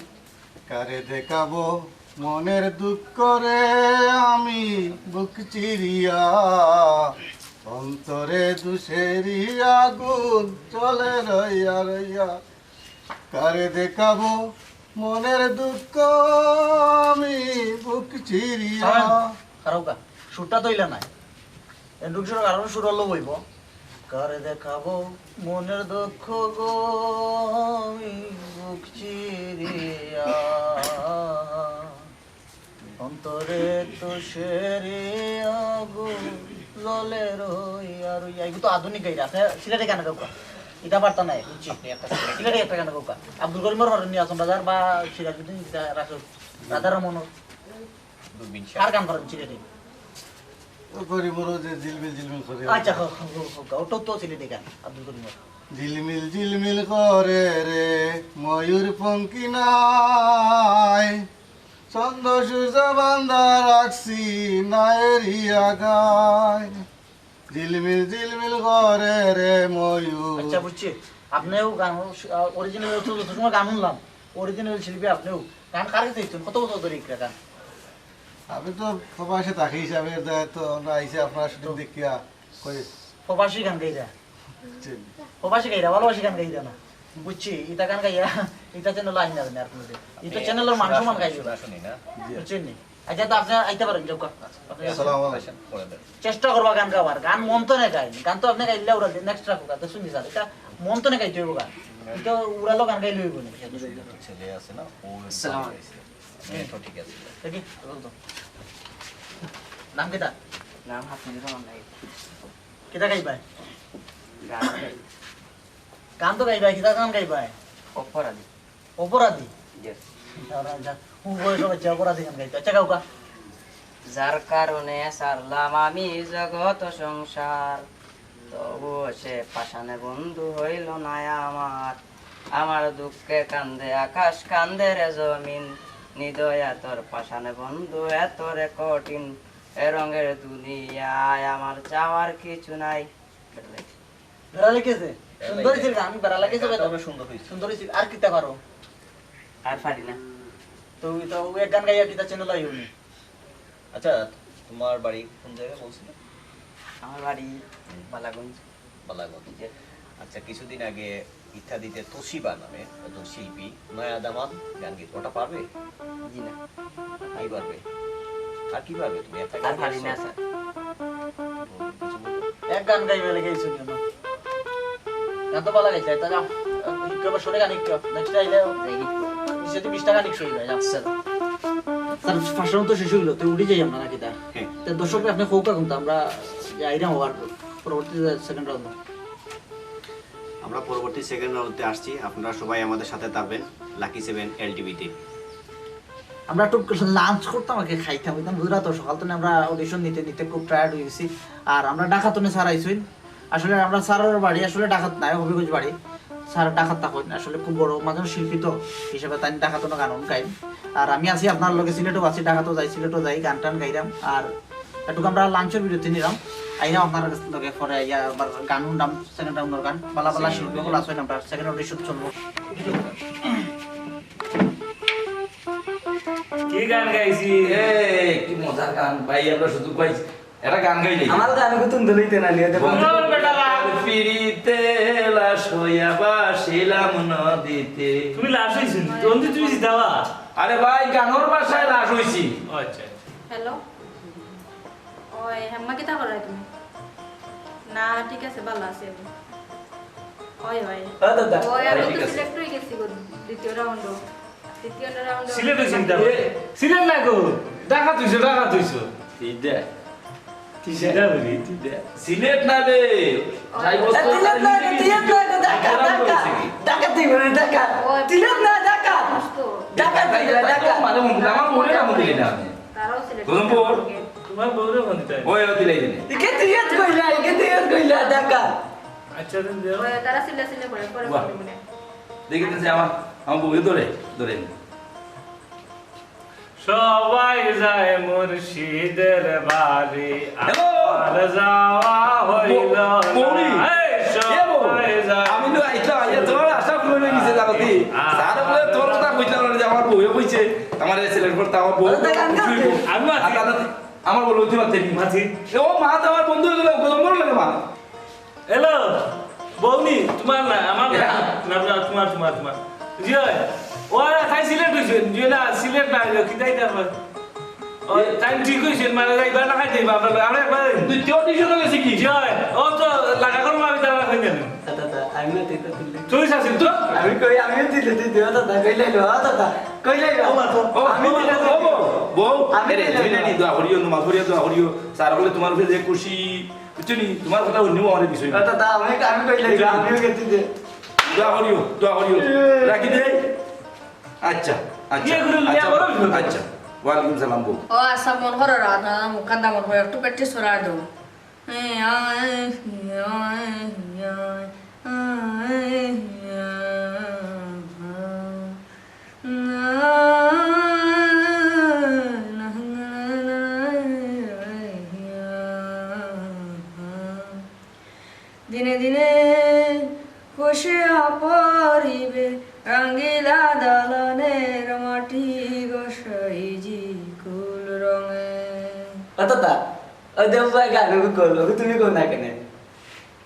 কারে দেখাবো মনের দুঃখ রে আমি বুক চিরিয়া, অন্তরে দুষেরই আগুন জ্বলে রইয়া রইয়া। কারে দেখাবো মনের দুঃখ আমি বুক চিরিয়া। খারাপ গা, সুরটা তো ইলা নাই। এন্ডুক সুর আরো সুর হলো বইব। কারে দেখাবো মনের দুঃখ গো আমি বুক চিরিয়া। অন্তরে তো সেরে আগু জলে রইয়া রইয়া। এগু তো আধুনিক গাইরা। আপনি সিলেটি গান গাউকা। ইটা পারতা নাই, বুঝছি। আপনি একটা সিলেটি সিলেটি একটা গান গাউকা। আব্দুল করিমর হরনি আছন বাজার বা সিরাজউদ্দিন ইটা রাখো। রাধা রমন। দূরবীন শাহ। আর গান করেন সিলেটি। ও করিমর যে ঝিলমিল ঝিলমিল করে। আচ্ছা, হো, হো, হো, হো, ওটাও তো সিলেটি গান, আব্দুল করিমর। ঝিলমিল ঝিলমিল করে রে ময়ূর পঙ্খী নাই, চন্দ্র সূর্য বান্ধা রাখছি না এরিয়া গায়। ঝিলমিল ঝিলমিল করে রে ময়ূর। আচ্ছা, বুঝছি। আপনিও গান, আহ, অরিজিনাল তো যত সময় গান শুনলাম, অরিজিনাল শিল্পী আপনিও। গান কার কাছে শিখছেন? কত বছর ধরে ইকরা গান? আমি তো প্রবাসে থাকি হিসাবে, তো আমরা আইছি আপনার শুটিং দেখিয়া। কই? প্রবাসী গান গাইরা? জি। প্রবাসী গাইরা, ভালোবাসি গান গাইরা না। বুঝছি, ইটা গান গাইয়া, ইটা চ্যানেল আইন যাবে না আর কোনোদিন। ইটা চ্যানেলের মান সম্মান গাইবে। শুনি না। জি। বুঝছেন নি? আচ্ছা, তো আপনি আইতে পারেন, যাউক্কা। আপনি আসসালামু আলাইকুম। পরে দেন। চেষ্টা করবা গান গাওয়ার, গান মন তো না গাইন, গান তো আপনি গাইলে উড়াল দিন, নেক্সট রাখো, তো শুনি স্যার, এটা মন তো না গাইতে হইব গান, এটা উড়ালো গান গাইলে হইব না। ছেলে আছে না, ও আসসালামু আলাইকুম। হ্যাঁ, তো ঠিক আছে। দেখি, বল তো। নাম কিতা? নাম হাফিজুর রহমান ভাই। কিতা গাইবায়? গান গাই। গান তো গাইবায়, কিতা গান গাইবায়? অপরাধী। অপরাধী? Yes। তাহলে যা, কোন বয়সে বাচ্চা অপরাধী গান গাইতো? আচ্ছা, গাউক্কা। যার কারণে ছাড়লাম আমি জগত সংসার, তবুও সে পাষাণে বন্ধু হইল না আমার। আমার দুঃখে কান্দে আকাশ, কান্দে রে জমিন, নিদয়া তোর পাষাণে বন্ধু এত রে কঠিন, এ রঙের দুনিয়ায় আমার চাওয়ার কিছু নাই। বেড়া লেগেছে। বেড়া সুন্দর লেগেছে। ছিল গান, বেড়া লেগেছে গানটা বেটা। অনেক সুন্দর হয়েছে। সুন্দর হয়েছিল। আর কিতা পারো? আর পারি না। তো ওই তো ওই এক গান গাইয়া কিতা চ্যানেল আইও নি? আচ্ছা, তোমার বাড়ি কোন জায়গায় বলছিলে? আমার বাড়ি হুম। বালাগঞ্জ। বালাগঞ্জ। জি। আচ্ছা, কিছুদিন আগে ইত্যাদিতে তোশিবা নামে একজন শিল্পী নয়া দামান গান গেয়েছে, ওটা পারবে? জি না। কি পারবে? আর কি পারবে তুমি? একটা আর গান পারি না, গেয়েছো? স্যার। এক গান গাইবে লেগে গেছে কেন? গান তো ভালো গাইছে, এটা যাও। একবার শুনে গান একটু। নেক্সট আইলে দেখি। নিচে তো বিশ টাকা নিচ্ছে হইবে, যাও। স্যার, স্যার, ফাংশন তো শেষ হইলো, তুই উঠে যাই আমরা নাকি তা? হ্যাঁ। তা দর্শকরা আপনি কউক্কা কিন্তু আমরা যে আইরাম হওয়ার পরবর্তী সেকেন্ড রাউন্ড। আমরা পরবর্তী সেকেন্ড রাউন্ডে আসছি, আপনারা সবাই আমাদের সাথে থাকবেন লাকি সেভেন এলটিভি টিম। আমরা একটু লাঞ্চ করতাম, আগে খাইতাম, খাইতাম। বুঝলা তো, সকাল থেকে আমরা অডিশন নিতে নিতে খুব টায়ার্ড হয়ে গেছি। আর আমরা ঢাকা থেকে স্যার আইসুন, আসলে আমরা স্যারের বাড়ি আসলে ঢাকাত নাই, হবিগঞ্জ বাড়ি। স্যার ঢাকাত থাকইন, আসলে খুব বড় মাঝে শিল্পী তো হিসেবে তাই ঢাকা থেকে গান গাইন। আর আমি আছি আপনার লগে, সিলেটও আছি, ঢাকাতেও যাই, সিলেটও যাই, গান টান গাইলাম। আর একটু আমরা লাঞ্চের বিরতি নিলাম, আইয়া আপনার লগে পরে আইয়া আবার গান শুনলাম, সেকেন্ড রাউন্ডের গান, বালা বালা জি, শিল্পী জি। বলা আছে, আমরা সেকেন্ড অডিশন চলবো। কি গান গাইছি? এ, কি মজার গান ভাই, আমরা সুযোগ পাইছি। একটা গান গাই দেখি। আমার গান গুতুন দলিতে না নিয়ে দেবো। বন্ধু, তোর বেটা লা। ফিরিতে লাশ হইয়া বাসিলাম নদীতে। তুমি লাশ হইছো নি? তখন তো তুমি জিতাবা। আরে ভাই, গানোর ভাষায় লাশ হইছি। ও আচ্ছা। হ্যালো। ওই, হেম্মা, কিতা করো তুমি? না, ঠিক আছে, ভালো আছি আমি। ওই, ওই। ও দাদা। ওই, আমি তো ঠিক আছে। সিলেক্ট হয়ে গেছি গো, দ্বিতীয় রাউন্ডও। সিলেট হইছে কিতা? এ, সিলেট না গো, ঢাকা তুইছো, ঢাকা তুইছো। সিধা। সিধা বলি। সিলেট না রে। ও। সাই বস্তা এ, সিলেট না রে, সিলেট না রে, ঢাকা, ঢাকা। ঢাকা তুই বলে ঢাকা। ও। সিলেট না, ঢাকা। ঢাকা তুই বলে ঢাকা। মানে, আমার মনে না মনে না। তারাও সিলেট। কদমপুর। তোমার বউরে ফোন দিতে হবে। ওই, ওই, দিলাই দিলাই। একে তুই ইয়াদ কইলা, একে তুই ইয়াদ কইলা, ঢাকা। আচ্ছা, দিন দেও। ওই, তারা সিলে সিলে করে, পরে বাহ। ফোন দিবো নে। দেখি তো সে আমার, আমার বউকে ধরে, ধরে নি। সবাই যায় মুর্শিদের বাড়ি, হ্যালো। আর যাওয়া হইল ব-, না। বৌরি। এই এ বউ, সবাই যায়। আমি তো আইতাম, আইয়া তোমার আশা পূরণ হয়ে গেছে, জানো কি? আ-, স্যার বলে, তোর কথা কইতাম না যে আমার বউয়ে কইছে, আমার এই সিলেট করতে আমার বউ আরে, দেখ, আমি খুশি হইব। আমি আছি। আর তাতে আমার বউ লইতে পারতে নি। মাঝি। এ, ও মা তো আমার বন্ধু হয়ে গেল, গজম বড় লাগে মা। হ্যালো, বৌনি, তোমার না, আমার না। এরা? না, না, তোমার, তোমার, তোমার। জি হয়। ও, তাই সিলেট অইছইন, জি না, সিলেট না, কিতাই তারপর। ও, তাই ঠিক অইছইন, মানে, যাইবা না খাইতে, বাবা, আমরা একবার। তুই কেউ টিউশনে গেছে কি? জি অয়, ও তো লাগা করবো, আমি তারা খাই জানি। দাদা, আমি না তুই তো তুললি। তুই শাসিত তো? আমি কই, আমিও তুলে তুই দিও, দাদা, কইলাই লো, দাদা, কইলাই লো। ও, মা, তো, ও, আমি ও, মা, তুলে ও, তুই। ও, বউ, আমি এরে, তুলে তুই তুই। জানি, দোয়া করিও, নমাজ পড়িও, দোয়া করিও। স্যার বলে তোমার উপরে যে খুশি, বুঝছো নি? তোমার কথা অন্য আমার বিষয় না। দাদা, আমি, আমি কইলাই লো, আমিও গেছি যে। দোয়া করিও, দোয়া করিও। রাখি দে। আচ্ছা, আচ্ছা, ইয়ে গুরু, আচ্ছা, লিয়া বড় হইল। আচ্ছা। ওয়ালাইকুম সালাম, বউ। ও আচ্ছা, মন করো রাত না, মুখান দামন করে একটু প্র্যাকটিস করা দেবো। দিনে দিনে খুশিয়া পরিবে রঙ্গিলা দালানের মাটি গো সইজি কুল রঙে। অতটা, ওই দেব ভাই গান করলো, তুমি কোন না কেনে?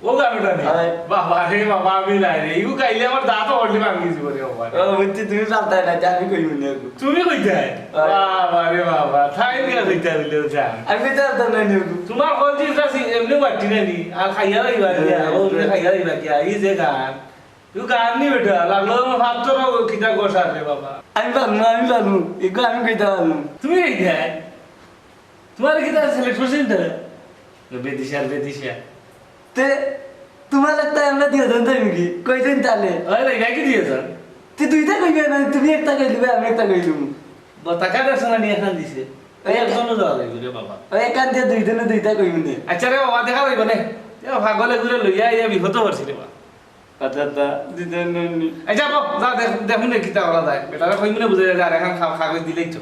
ও গানটা নি? হয়। বাবা রে বাবা, আমি নাই রে। ইউ গাইলে আমার দাঁত already ভাঙি দিব রে বাবা। ও, বুঝছি, তুমি পারতায় না, আমি কই মনে হয়। তুমি কইতায়? হয়। বাবা রে বাবা, থাই দিয়া কইতায় বলে জান। আমি তো আর তো নাই নেব। তোমার কল দিস না, সি-, এমনি বাটি নাই নি। আর খাইয়া লইবা দিয়া, হ্যাঁ। ও এমনি খাইয়া লইবা দিয়া। এই যে গান। ইউ গান নি বেটা, লাগলো আমার ভাত তো না, কিতা গোসা রে বাবা। আমি পারমু, আমি পারমু। এগো আমি কইতে পারমু। তুমি কইতায়? তোমার কিতা সিলেক্ট করছেন তো? বেদিশার বেদিশা। তে, তোমার একটা আমরা দিয়ে দেন তো এমনি। কইছেন তাহলে? ওই রে, গাইকে দিয়ে দেন। তে দুইটা কইবে না, তুমি একটা কই দিবে, আমি একটা কই দিবো। বতাকা দর্শনা নিয়ে এখান দিছে। এই একজনও দেওয়া লাগবে রে বাবা। ওই এখান দিয়ে দুইজনে দুইটা কইবে না। আচ্ছা রে বাবা, দেখা যাইব না। এ পাগলে ঘুরে লইয়া ইয়া বিপদ করছি রে বাবা। আচ্ছা, আচ্ছা, দিতে নেননি। এই যা বাবা, যা দেখ, দেখুন রে কিতা করা যায়। বেটারা কই মনে বুঝে যায়, আর এখন খা-, কাগজ দিলেই তো।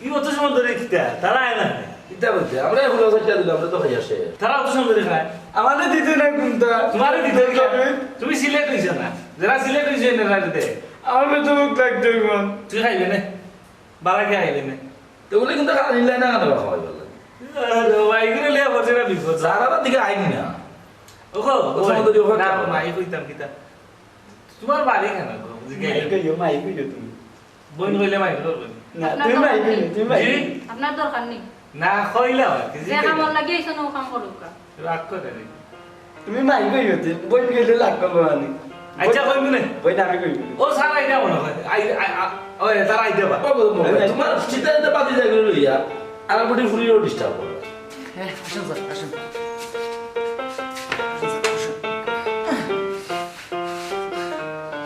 ই অত সময় ধরে কিতা? তারা আয় না। কিতা বলতে? আমরা এখন অবস্থা দিলাম, আমরা তো হইয়া শেষ। তারা অত সময় ধরে খায়। আমাদের দিতে না কোনটা? তোমারে দিতে না। তুমি সিলেট হইছো না। যারা সিলেট হইছে না, তারা দিতে। আমার তো ভুক লাগতে হইব। তুই খাইবে না? বালা কে খাইবে না? তো ওগুলো কিন্তু খালি নিলাই না, খালি খাওয়াই ভালো লাগে। আরে ভাই, এগুলো লিয়া বসে না বিপদ। সারা রাত দিকে আইনি না। ওখো, অত সময় ধরে ওখানে না, খাওয়া। মাই কইতাম কিতা? তোমার বাড়ি কেন গো? মাই কইও, মাই কইও তুমি। বইন কইলে মাই করবে। না, আপনার তুমি দরকার মাই নেই। কইও, তুমি মাই জি? কইও। আপনার দরকার নেই। না, কইলাম আর কি, জি যে কইলাম। কামর লাগি আইছো না, ও কাম করুক গা। রাগ করে রে। তুমি মাই কইও, যে বইন কইলে লাগ করবো আমি। আচ্ছা, বইন, কইবো না। বইন আমি কইবো। ও, স্যার, আইতা মনে হয়। আই, আই, আ, ওই, স্যার, আইতে পারে। বাবু, বাবু, আচ্ছা। তোমার সিদ্ধান্ত বাদ দিয়ে গেল ইয়া। আর বুটি ফুরিও ডিস্টার্ব করবে। হ্যাঁ, আসুন স্যার, আসুন। আসুন স্যার, আসুন।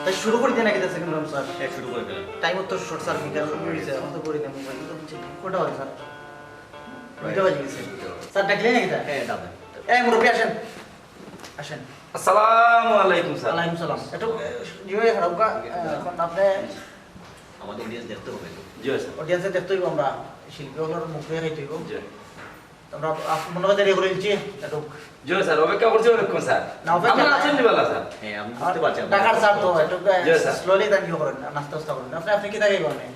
তাই শুরু করি দেন আগে, সেকেন্ড রাউন্ড, স্যার। হ্যাঁ, শুরু করে দিলাম। টাইম তো শর্ট, স্যার, বিকাল হয়ে গেছে, এখন তো করি দেন, মোবাইল তো হচ্ছে। কটা বাজে, স্যার? দুইটা বাজে গেছে। দুইটা বাজে। স্যার, ডাকলেন নাকি, স্যার? হ্যাঁ, ডাকলেন। এই, মুরব্বী, আসেন। আসেন। আসসালামু আলাইকুম, স্যার। ওয়ালাইকুম সালাম। একটু, এ, ইয়ে হয়ে খারাপ গা, এ, এখন আপনি আমাদের অডিয়েন্স দেখতে হবে তো। জি, স্যার। অডিয়েন্সে দেখতে হইব আমরা, শিল্পী হলোর মুখ দিয়ে খাইতে হইব। জি। আমরা আপ-, মনে হয় দেরি করে দিচ্ছি, একটু। জি, স্যার, অপেক্ষা করছি অনেকক্ষণ, স্যার। না, অপেক্ষা আমরা না। আছেন নি বালা, স্যার? হ্যাঁ, আমি বুঝতে পারছি আপনার ঢাকার স্যার তো কষ্ট। একটু, এ, জি, স্যার। স্লোলি তান ইয়ে করেন, নাস্তা উস্তা করেন। আপনি, আপনি কি তাকে বলেন?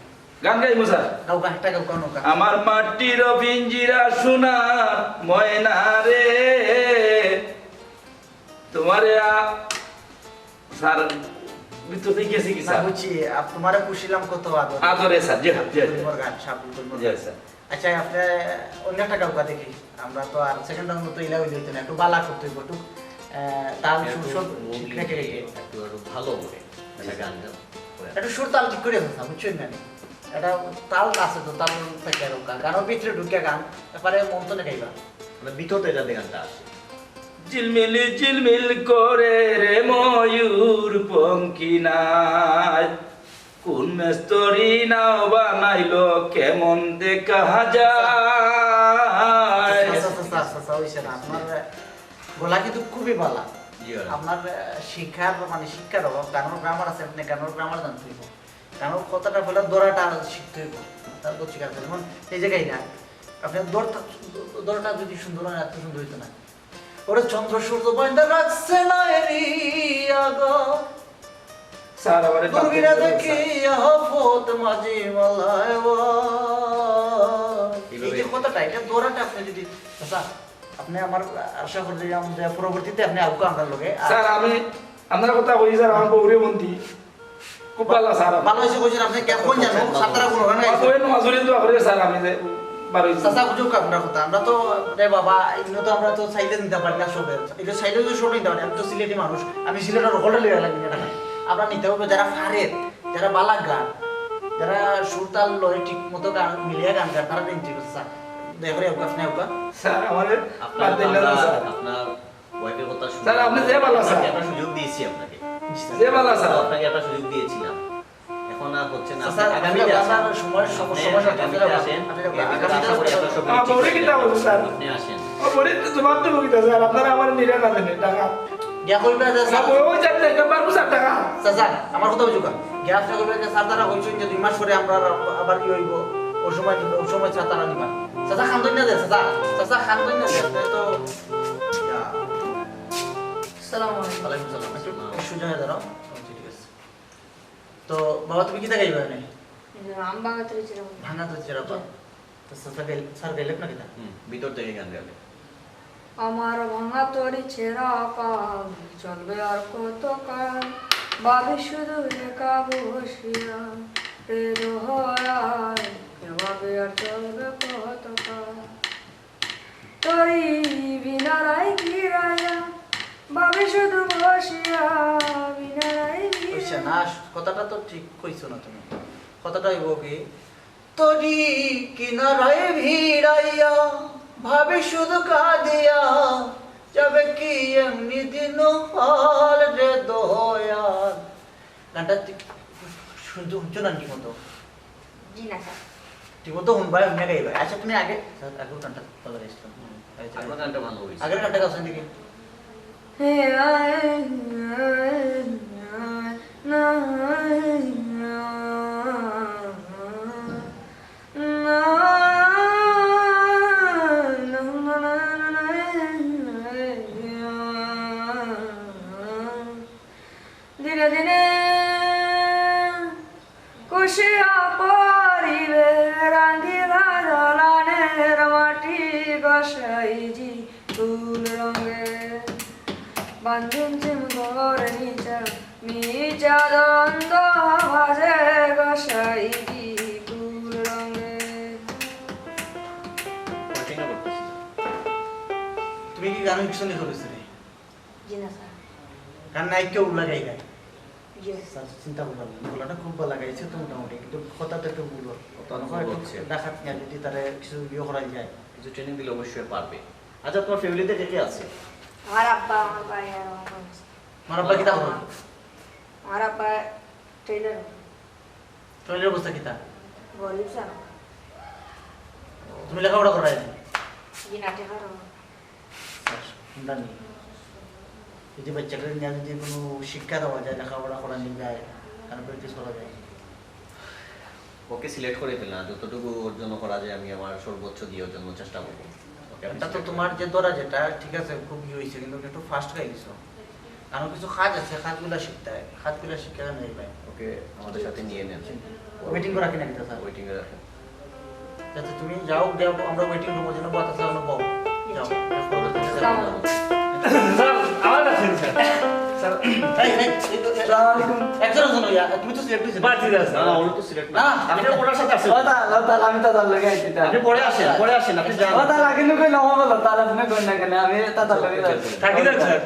গান গাইবো, স্যার। গাও, গানটা গাও, গাও, গাও। আমার মাটির পিঞ্জিরা সোনা ময়না রে, তোমারে আ-, স্যার, ভিতরে গেছি কি, না, স্যার? বুঝছি, আপ-, তোমারে পুষিলাম কত আদরে। আদরে, স্যার, জি, জি, জি। গুলমর গান, সাবুল গুলমর জি, গান। স্যার। আচ্ছা, আপনি অন্য একটা গাও দেখি। আমরা তো আর সেকেন্ড রাউন্ড তো ইলা হইলে হইতো না, একটু বালা করতে হইব, একটু, আহ, তাল সুর সব ঠিক রেখে রেখে। একটু আরো ভালো করে একটা গান গাও। একটু সুর তাল ঠিক করে কথা, বুঝছেন না? এটা তাল আছে তো, তাল থেকে আর গান, গানও ভিতরে ঢুকে গান, এবারে মন তো গাইবা। মানে ভিতর থেকে যাতে গানটা আসে। ঝিলমিলি ঝিলমিল করে রে ময়ূর পঙ্খী নাই, কোন মেস্তরি নাও বানাইলো কেমন দেখা যায়। আচ্ছা, আচ্ছা, আচ্ছা, আচ্ছা, আচ্ছা, হইছে না। আপনার গলা কিন্তু খুবই ভালা। জি, ভাই। আপনার, আহ, শিক্ষার, মানে, শিক্ষার অভাব, গানের গ্রামার আছে, আপনি গানের গ্রামার জানতে হইব। গানের কথাটা বলে দরাটা শিখতে হইব। তার গচ্ছি গান, যেমন এই জায়গায় না, আপনি দরটা, দরাটা যদি সুন্দর হয়, এত সুন্দর হইতো না। ওরে চন্দ্র সূর্য বাইন্দা রাখছে না এরি আগা। স্যার, আমার একটা দুর্বিনা আপত্তি আছে, দেখি স্যার। আহফত মাঝি মালায় ওয়া। এইভাবে এই যে কথাটা, এটা দরাটা আপনি যদি, আচ্ছা, আপনি আমার আশা করি যে আম-, যে পরবর্তীতে আপনি আউকা আমরা লগে। আর স্যার, আমি আপনার কথা কই, স্যার, আমার বউরে মন্তি। খুব ভালা স্যার। ভালা অইছে কইছইন আপনে, কেমন জানো? ছাত্ররা কোনো গান গাইছে? ওই নজরে দোয়া করে স্যার, আমি যে বারো চাচা, বুঝুক আপনার কথা। আমরা তো, রে বাবা, এগুলো তো আমরা তো চাইলে দিতে পারি না সবে। এটা চাইলে তো সবে নিতে পারি। আমি তো সিলেটি মানুষ, আমি সিলেটের হকলটা লইয়া লাগি না। আমরা নিতে হবে যারা পারে, যারা ভালা গান, যারা সুর তাল লয় ঠিক মতো গান মিলিয়ে গান গায়, তারা নিতে হবে স্যার। দয়া করে ওকে, আপনি ওকে। স্যার, আমাদের আপনার বাদ দিলেন না, স্যার। আপনার ওয়াইফের কথা শুনে স্যার, আপনি যে ভালা স্যার। একটা সুযোগ দিয়েছি আপনাকে। যে ভালা স্যার। আপনাকে একটা সুযোগ দিয়েছিলাম, এখন আর হচ্ছে না। স্যার, আগামীতে আসেন। সময়, সময়, আপনি সময় আগামীতে আসেন। আগামীতে আশা করি আপনার সব আমার ঠিক হয়ে যাবে। আমার বউরে কিতা বলবো স্যার? আপনি আসেন। ও বউরে তো জবাব দেবো কিতা স্যার? আপনারা আমার নিরা না দেন টাকা। গিয়া কইবা যে আমার স্যার, বউ ওই যাতে একটা পারবো স্যার টাকা। স্যার, স্যার, আমার কথা বুঝুকা। গিয়া আপনি কইবা যে স্যার তারা কইছেন যে দুই মাস পরে আমরা আবার কি হইব? ওই সময় দিব, ওই সময় স্যার তারা নিবা। স্যার, স্যার, খান দইন না দে, স্যার, স্যার, স্যার, খান দইন না দে। আপনি তো, ইয়া। আসসালামু আলাইকুম। ওয়ালাইকুম সালাম। একটু সুজা হয়ে দাঁড়াও। আচ্ছা, ঠিক আছে। তো বাবা, তুমি কিতা গাইবা এনে? আম ভাঙা তরি ছেড়া পাল। ভাঙা তরি ছেড়া পাল। তো স্যার গাইল-, স্যার গাইলেন না কিতা? হুম, ভিতর থেকে গান গাইলে। আমার ভাঙা তরি ছেড়া পাল, চলবে আর কতকাল? ভাবি শুধু একা বসিয়া, রে দোহরায়, এভাবে আর চলবে কতকাল? তরি বিনারায় গিরাইয়া, ভাবি শুধু বসিয়া, বিনারায় অবশ্য গিরাইয়া। না, কথাটা তো ঠিক কইছো না তুমি। কথাটা হইব কি, তরি কিনারায় ভিড়াইয়া, ভাবি শুধু কাঁদিয়া, যাবে কি এমনি দিন হাল রে দয়াল। গানটা ঠিক শুনতে, শুনছো না ঠিক মতো? জি না স্যার। ঠিক মতো হুনবায়, হুনিয়া গাইবায়। আচ্ছা, তুমি আগে, স্যার, আগের গানটা ভালো গাইছিল। হুম। আগের গানটা ভালো হয়েছে। আগের গানটা গাও দেখি। দিনে দিনে খুশিয়া পরিবে রাঙ্গিলা জলানের মাটি, গোসাইজি ফুল রঙে বান্ধিম জিম ঘর নিচা, নিচা দ্বন্দ্ব ভাজে গোসাইজি ফুল রঙে। তুমি কি গান কিছু লেখা রয়েছে রে? জি না স্যার। গান নাই কেউ লাগাই নাই। জি। স্যার, চিন্তা করলাম না। গলাটা খুব ভালো লাগাইছে তো মোটামুটি, কিন্তু কথা তো একটু ভুল হয়। কথা ভুল হচ্ছে। ডাকাত নিয়ে যদি তারা কিছু ইয়ে করা যায়। কিছু ট্রেনিং দিলে অবশ্যই পারবে। আচ্ছা, তোমার ফ্যামিলিতে কে কে আছে? আমার আব্বা, আমার ভাই আর আমার বোন আছে। আমার আব্বা কিতা করেন? আমার আব্বা টেইলর। টেইলর অবস্থা কিতা? গরিব স্যার। তুমি লেখাপড়া করায় নি? জি না, টেকা স্যার, হুন্ডা নেই। যদি বাচ্চাটারে নিয়ে যদি কোনো শিক্ষা দেওয়া যায়, লেখাপড়া করানি যায়, তাহলে প্র্যাকটিস করা যায়। ওকে সিলেক্ট করে ফেললাম, যতটুকু ওর জন্য করা যায় আমি আমার সর্বোচ্চ দিয়ে ওর জন্য চেষ্টা করবো। ওকে আমি এটা তো সিলেক্ট তোমার যে ধরা যেটা ঠিক আছে, খুব ইয়ে হয়েছে, কিন্তু একটু ফাস্ট গাই দিছো। কারণ কিছু কাজ আছে, কাজগুলা শিখতে হয়, কাজগুলা শিখতে হয় না এই ভাই। ওকে আমাদের সাথে নিয়ে নেন। ওয়েটিং করে রাখেন একটা স্যার। ওয়েটিং করে রাখেন। আচ্ছা, তুমি যাও, যাও, আমরা ওয়েটিং রুমে যেন বাতাসে আমরা পাবো। যাও। আসসালামু আলাইকুম। স্যার, আমার কাছে স্যার। স্যার। এই, এই, এই, এই, আসসালামু আলাইকুম। একজন, একজন, ইয়া, তুমি তো সিলেক্ট হয়েছো। বাদ দিয়ে দাও, স্যার। না, না, উনি তো সিলেক্ট না। না, আমি তো ওনার সাথে আছি। ও, তা, ও, তাহলে আমি তো তার লগে আইছি, তা। আপনি পরে আসেন, পরে আসেন, আপনি যান। ও, তাহলে আগে নু কইলাম, ও বলো, তাহলে আপনি কইন না কেন? আমি তো তার লগে যাচ্ছি। থাকি যান, স্যার।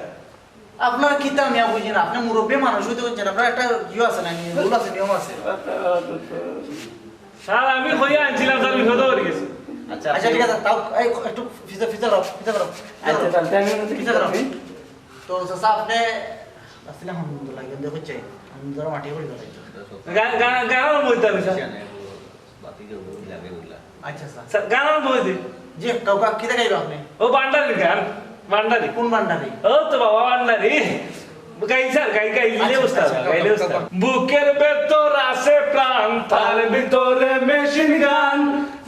আপনারা কিতা মিয়া বুঝি না, আপনি মুরব্বী মানুষ হইতে হচ্ছে না, আপনার একটা ইয়ে আছে না, নিয়ম, রুল আছে, নিয়ম আছে। স্যার, আমি কইয়া আনছিলাম, স্যার, বিপদে পড়ে গেছি। আচ্ছা, আচ্ছা, ঠিক আছে, তাও এই একটু ফিজা, ফিজা করো, ফিজা করো। আচ্ছা, তাহলে আমি পিছে করো। তো চাচা, আপনি আসলে আলহামদুলিল্লাহ, কিন্তু হচ্ছে, আমি ধরো মাটি করে ধরাই। গা-, গা-, গান বলতে হবে, স্যার। বাতি যে ওগুলো লাগে ওগুলা। আচ্ছা, স্যার। স্যার, গান বলতে। জি, কাউকে কিতা গাইবা আপনি? ও ভান্ডারির গান, ভান্ডারি। কোন ভান্ডারি? ও তো বাবা ভান্ডারি। গাই স্যার, গাই, গাইলে আচ্ছা, উস্তাদ, আচ্ছা, গাইলে গাও, উস্তাদ। গাও। বুকের ভেতর আছে প্রাণ, তার ভিতরে মেশিন গান।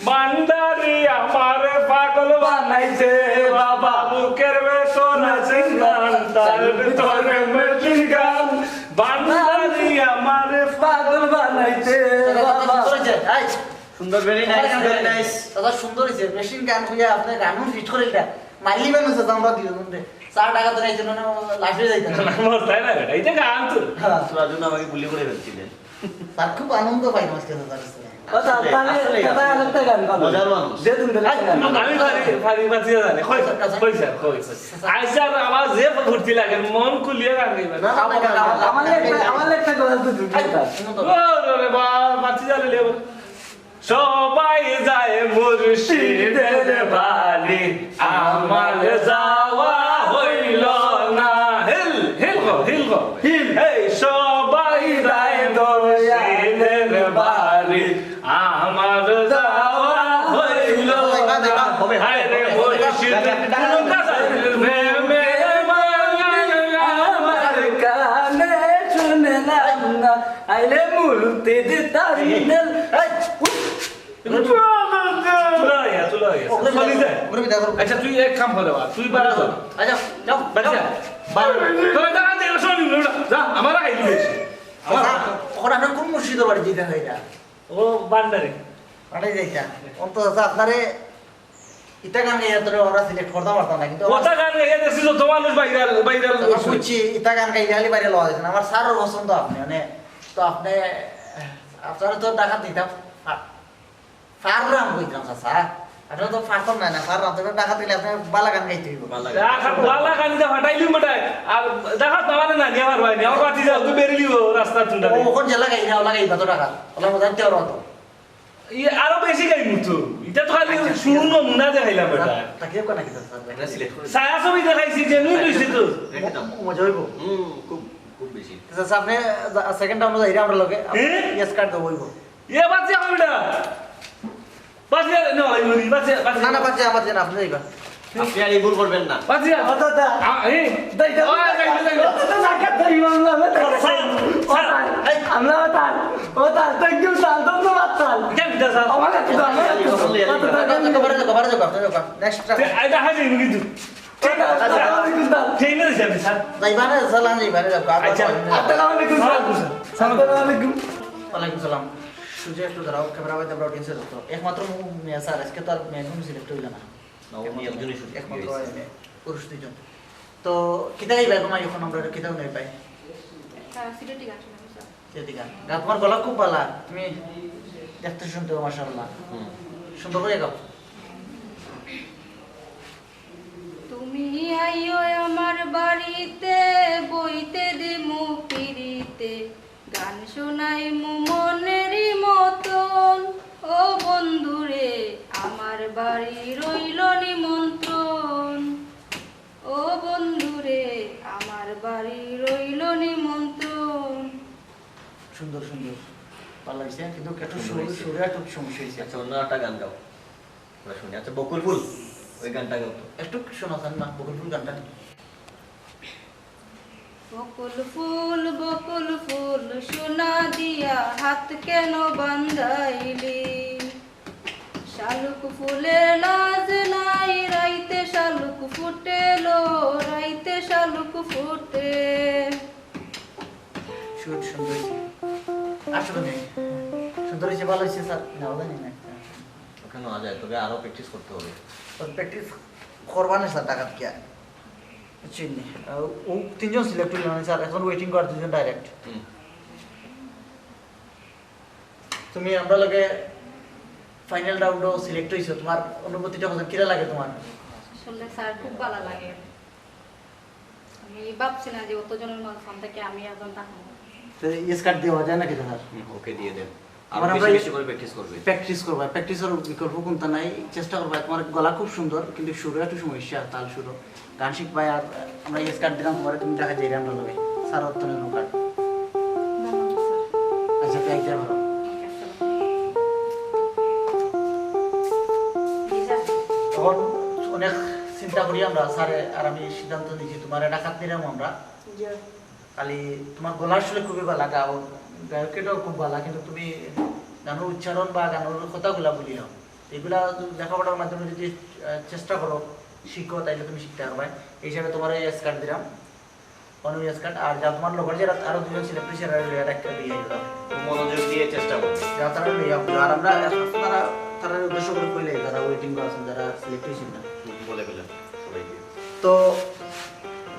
ভান্ডারি আমারে পাগল বানাইছে বাবা, বুকের ভেতর আছে প্রাণ, তার ভিতরে মেশিন গান। ভান্ডারি আমারে পাগল বানাইছে বাবা। এই, সুন্দর, very nice, very nice। দাদা, সুন্দর হইছে। মেশিন গান হইয়া আপনি গানও ফিট করে এটা। মারলি মানুষ আছে আমরা দুজন রে। চার টাকা ধরে আইছেন, মানে, লাফিয়ে যাইতেন। না, না, তাই না, এটা গান তো। হ্যাঁ। তোরা জন্য আমাকে গুলি করে ফেলছিলেন। তার খুব আনন্দ পাইলাম আজকে দাদার কাছে। ও স্যার, তাহলে আসলে কথা আর একটা গান গাও। মজার মানুষ। যে তুমি তাহলে গান গাও। আমি পারি, পারি, পারি, জানি। কই, কই স্যার, কই, কই। আচ্ছা, আমার যে ফুর্তি লাগে, মন খুলিয়া গান গাইবা। না, না, না, না, না, আমার একটা, আমার একটা কথা তো দুটো কথা। ও রে বা, বাতি জ্বালে লেবো। সবাই যায় মুর্শিদের বাড়ি, আমার যাওয়া হইল না। হিল, হিল গো, হিল গো। হিল। এই সবাই যায় মুর্শিদের বাড়ি, আমার যাওয়া হইল না। হায় রে মুর্শিদ, কোন কাজের প্রেমে আমার কানে শুনলাম না। আইলে মুর্শিদ তার দিল। এই, উঠ। চুলা হইয়া, চুলা হইয়া। ওগুলো চুলা নিয়ে যায়। ওগুলো বিদায় করো। আচ্ছা, তুই এক কাম করে বা, তুই বাড়া যা। আচ্ছা, যাও, বাড়ি যাও। যা। বাড়ি। তোরা যা, যা, যা, শোন, শোন, যা, আমার আগে দিবে এসে। আমার আচ্ছা, ওখানে আপনার কোন মুর্শিদের বাড়ি যেতে হয় এটা? ও, বান্ডারি। বান্ডারি যাইতা। অন্তত আপনারে ইতা গান গাইয়া তোরে আমরা সিলেক্ট করতাম পারতাম না, কিন্তু আমার ওটা গান গাইয়া দেখছি যত মানুষ ভাইরাল, ভাইরাল আমার হইছে। বুঝছি, ইতা গান গাইলে খালি ভাইরাল হওয়া যাইতো না। আমার স্যারর পছন্দ আপনে, মানে, তো আপনে, আপনারে তো ঢাকাত নিতাম। পারলাম কইতাম, চাচা। আপনারে তো পারতাম না, না, পারলাম। তবে ঢাকাত গেলে আপনারে বালা গান গাইতে হইব। বালা গান। ঢাকাত বালা গান ইতা ফাটাইলি মোটাই। আর ঢাকাত না মানে না, নিয়ে পারবাই না। আমার বাতি যাও, তুই বেরিলিও রাস্তা তুই ও, ওখান জেলা গাই না, ওলা গাইবা তো ঢাকাত। ওলা মজা দিতে পারবো তো। ই আরো বেশি গাইমু তো। ইটা তো খালি আচ্ছা, শুরু ঠিক আছে। নমুনা দেখাইলাম বেটা। তাকে কোন নাকি স্যার? এটা সিলেক্ট করে। ছায়াছবি দেখাইছি, জেনুইন হইছে তো। রেখে দাও। মজা হইব। হুম, খুব, খুব বেশি। আচ্ছা, আপনি সেকেন্ড রাউন্ডে যাইরা আমরা লগে। এ? ইয়েস কার্ড দেবো হইব। এ বাদ যা বেটা। বাদ যা, না, ওই, ওই, বাদ যা, বাদ যা। না, না, বাদ যা, বাদ যা, আপনি যাইবা। আপনি আর এই ভুল করবেন না। বাদ যা। ও দাদা। আ, এ। দাই, দাই, ও, দাই, দাই, দাই। ও দাদা, না, কাট দাই, মামলা, না, দাই। স্যার, স্যার, এই। আমরা ওটা, ওটা, thank you, স্যার, ধন্যবাদ, স্যার। কেন দিতা, স্যার? আমার একটু দাও, আমার একটু দাও। ওটা, ওটা, ওটা, ওটা, ওটা, ওটা, ওটা, ওটা, নেক্সট। তে, এটা হাই যাইব কিন্তু। ঠিক আছে, আচ্ছা। আসসালামু আলাইকুম, স্যার। ঠিক আছে, স্যার। যাইবা না, স্যার, আমি যাইবা না, যাইবা। আচ্ছা। আসসালামু আলাইকুম, স্যার। ওয়ালাইকুম সালাম। আসসালামু আলাইকুম। ওয়ালাইকুম সালাম। সুজয়, একটু দাঁড়াও, ক্যামেরা বাইতে আমরা অডিয়েন্সে ধরতো। একমাত্র মু-, মেয়ে স্যার, আজকে তো আর মেয়ে কোনো সিলেক্ট হইল না। না, উনি একজনই শুধু একমাত্র হয়েছে। মেয়ে, পুরুষ দুইজন। তো কিতা গাইবা এখন, এখন আমরা কিতাও নাই পাই। একটা সিলেটি গান শোনাবো, স্যার। সিলেটি গান। গা-, তোমার গলা খুব ভালা, তুমি দেখতে শুনতে মাশাআল্লাহ। হুম। সুন্দর করে গাও। তুমি আইও আমার বাড়িতে, বইতে দিমু পিড়িতে, গান শোনাইমু মনের মতন। ও বন্ধুরে, আমার বাড়ি রইল নিমন্ত্রণ। ও বন্ধুরে, আমার বাড়ি রইল নিমন্ত্রণ। সুন্দর, সুন্দর। ভালো হয়েছে, কিন্তু একটু সুন্দর সুর, হয়েছে। সুরে একটু সমস্যা হয়েছে। আচ্ছা, অন্য একটা গান গাও। আমরা শুনি। আচ্ছা, বকুল ফুল, ওই গানটা গাও তো। একটু শোনাও, স্যার, না, বকুল ফুল গানটা। বকুল ফুল, বকুল ফুল, সোনা দিয়া হাত কেন বান্ধাইলি? শালুক ফুলের লাজ নাই, রাইতে শালুক ফুটেলো, রাইতে শালুক ফুটে। সুর সুন্দর হয়েছে। আসলে নেই। সুন্দর হয়েছে, ভালো হয়েছে, স্যার। না, ওটা নেই না। ওখানে নেওয়া যায়, তবে আরো প্র্যাকটিস করতে হবে। তো প্র্যাকটিস করবা না, স্যার, টাকা কি আর? বুঝছেন নি? আহ, ও তিনজন সিলেক্ট হইল না, স্যার, এখন ওয়েটিং করার দুজন ডাইরেক্ট। হুম। তুমি আমরা লগে ফাইনাল রাউন্ডও সিলেক্ট হইছো, তোমার অনুভূতিটা কত, কিরা লাগে তোমার? আসলে স্যার, খুব ভালো লাগে। আমি ভাবছি না যে অত জনের মাঝখান থেকে আমি একজন থাকবো। তো ইয়েস কার্ড দেওয়া যায় নাকি, স্যার? হুম, ওকে দিয়ে দেন। আরো আমরা বেশি ইয়ে বেশি করে প্র্যাকটিস করবে। প্র্যাকটিস করবা, প্র্যাকটিসের বিকল্প কোনটা নাই, চেষ্টা করবা। তোমার গলা খুব সুন্দর, কিন্তু সুরও একটু সমস্যা, তাল সুরও। গান শিখবা আর আমরা ইয়েস কার্ড দিলাম তোমারে, তুমি দেখা যায় আমরা লগে। স্যার, অত নির্ভর কার্ড। ধন্যবাদ, স্যার। আচ্ছা, তাই যাই বলো। ঠিক আছে। জি, স্যার। তখন অনেক চিন্তা করি আমরা, স্যারে আর আমি সিদ্ধান্ত নিয়েছি, তোমার এটা খাত নিলাম আমরা। জি। খালি তোমার গলার সুরে খুবই ভালো, গাও, গায়কেরও খুব ভালো, কিন্তু তুমি গানের উচ্চারণ বা গানের কথাগুলা ভুলি যাও। এগুলা লেখাপড়ার মাধ্যমে যদি, আহ, চেষ্টা করো, শিখো, তাইলে তুমি শিখতে পারবে। এই হিসাবে তোমার এই স্কার্ট দিলাম, অনু স্কার্ট, আর যা তোমার লোকের যে আরো দুজন সিলেক্ট হয়েছে, এরা একটা দিয়ে দিলাম। মনোযোগ দিয়ে চেষ্টা করো। যা তারা নিয়ে যাও। আর আমরা এখন তারা, তারা উদ্দেশ্য করে কইলে যারা ওয়েটিং আছে, যারা সিলেক্ট হয়েছে না। হুম, বলে ফেলেন সবাইকে। তো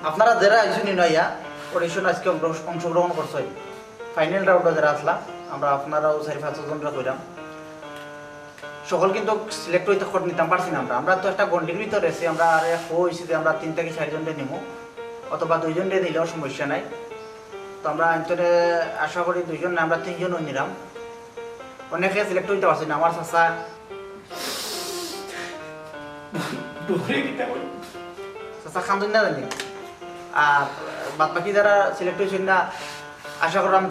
আপনারা যারা আইসুনি নয়া অডিশন আজকে অংশ-, অংশগ্রহণ করছো, ফাইনাল রাউন্ডো যারা আসলাম, আমরা আপনারাও চারি পাঁচজনরে কইরাম, সকল কিন্তু সিলেক্ট অইতে কর নিতাম পারছি না আমরা। আমরা তো একটা গন্ডির ভিতরে আছি, আমরা আরে কইছি যে আমরা তিন থাকি চারজনরে নিমু, অথবা দুইজনরে নিলেও সমস্যা নাই। তো আমরা এন্তরে আশা করি দুইজন না, আমরা তিনজন অই নিরাম। অনেকে সিলেক্ট অইতে পারছি না, আমার চাচা চাচা খান্দন না জানি। আর বাদ বাকি যারা সিলেক্ট অইছইন না, আশা করলাম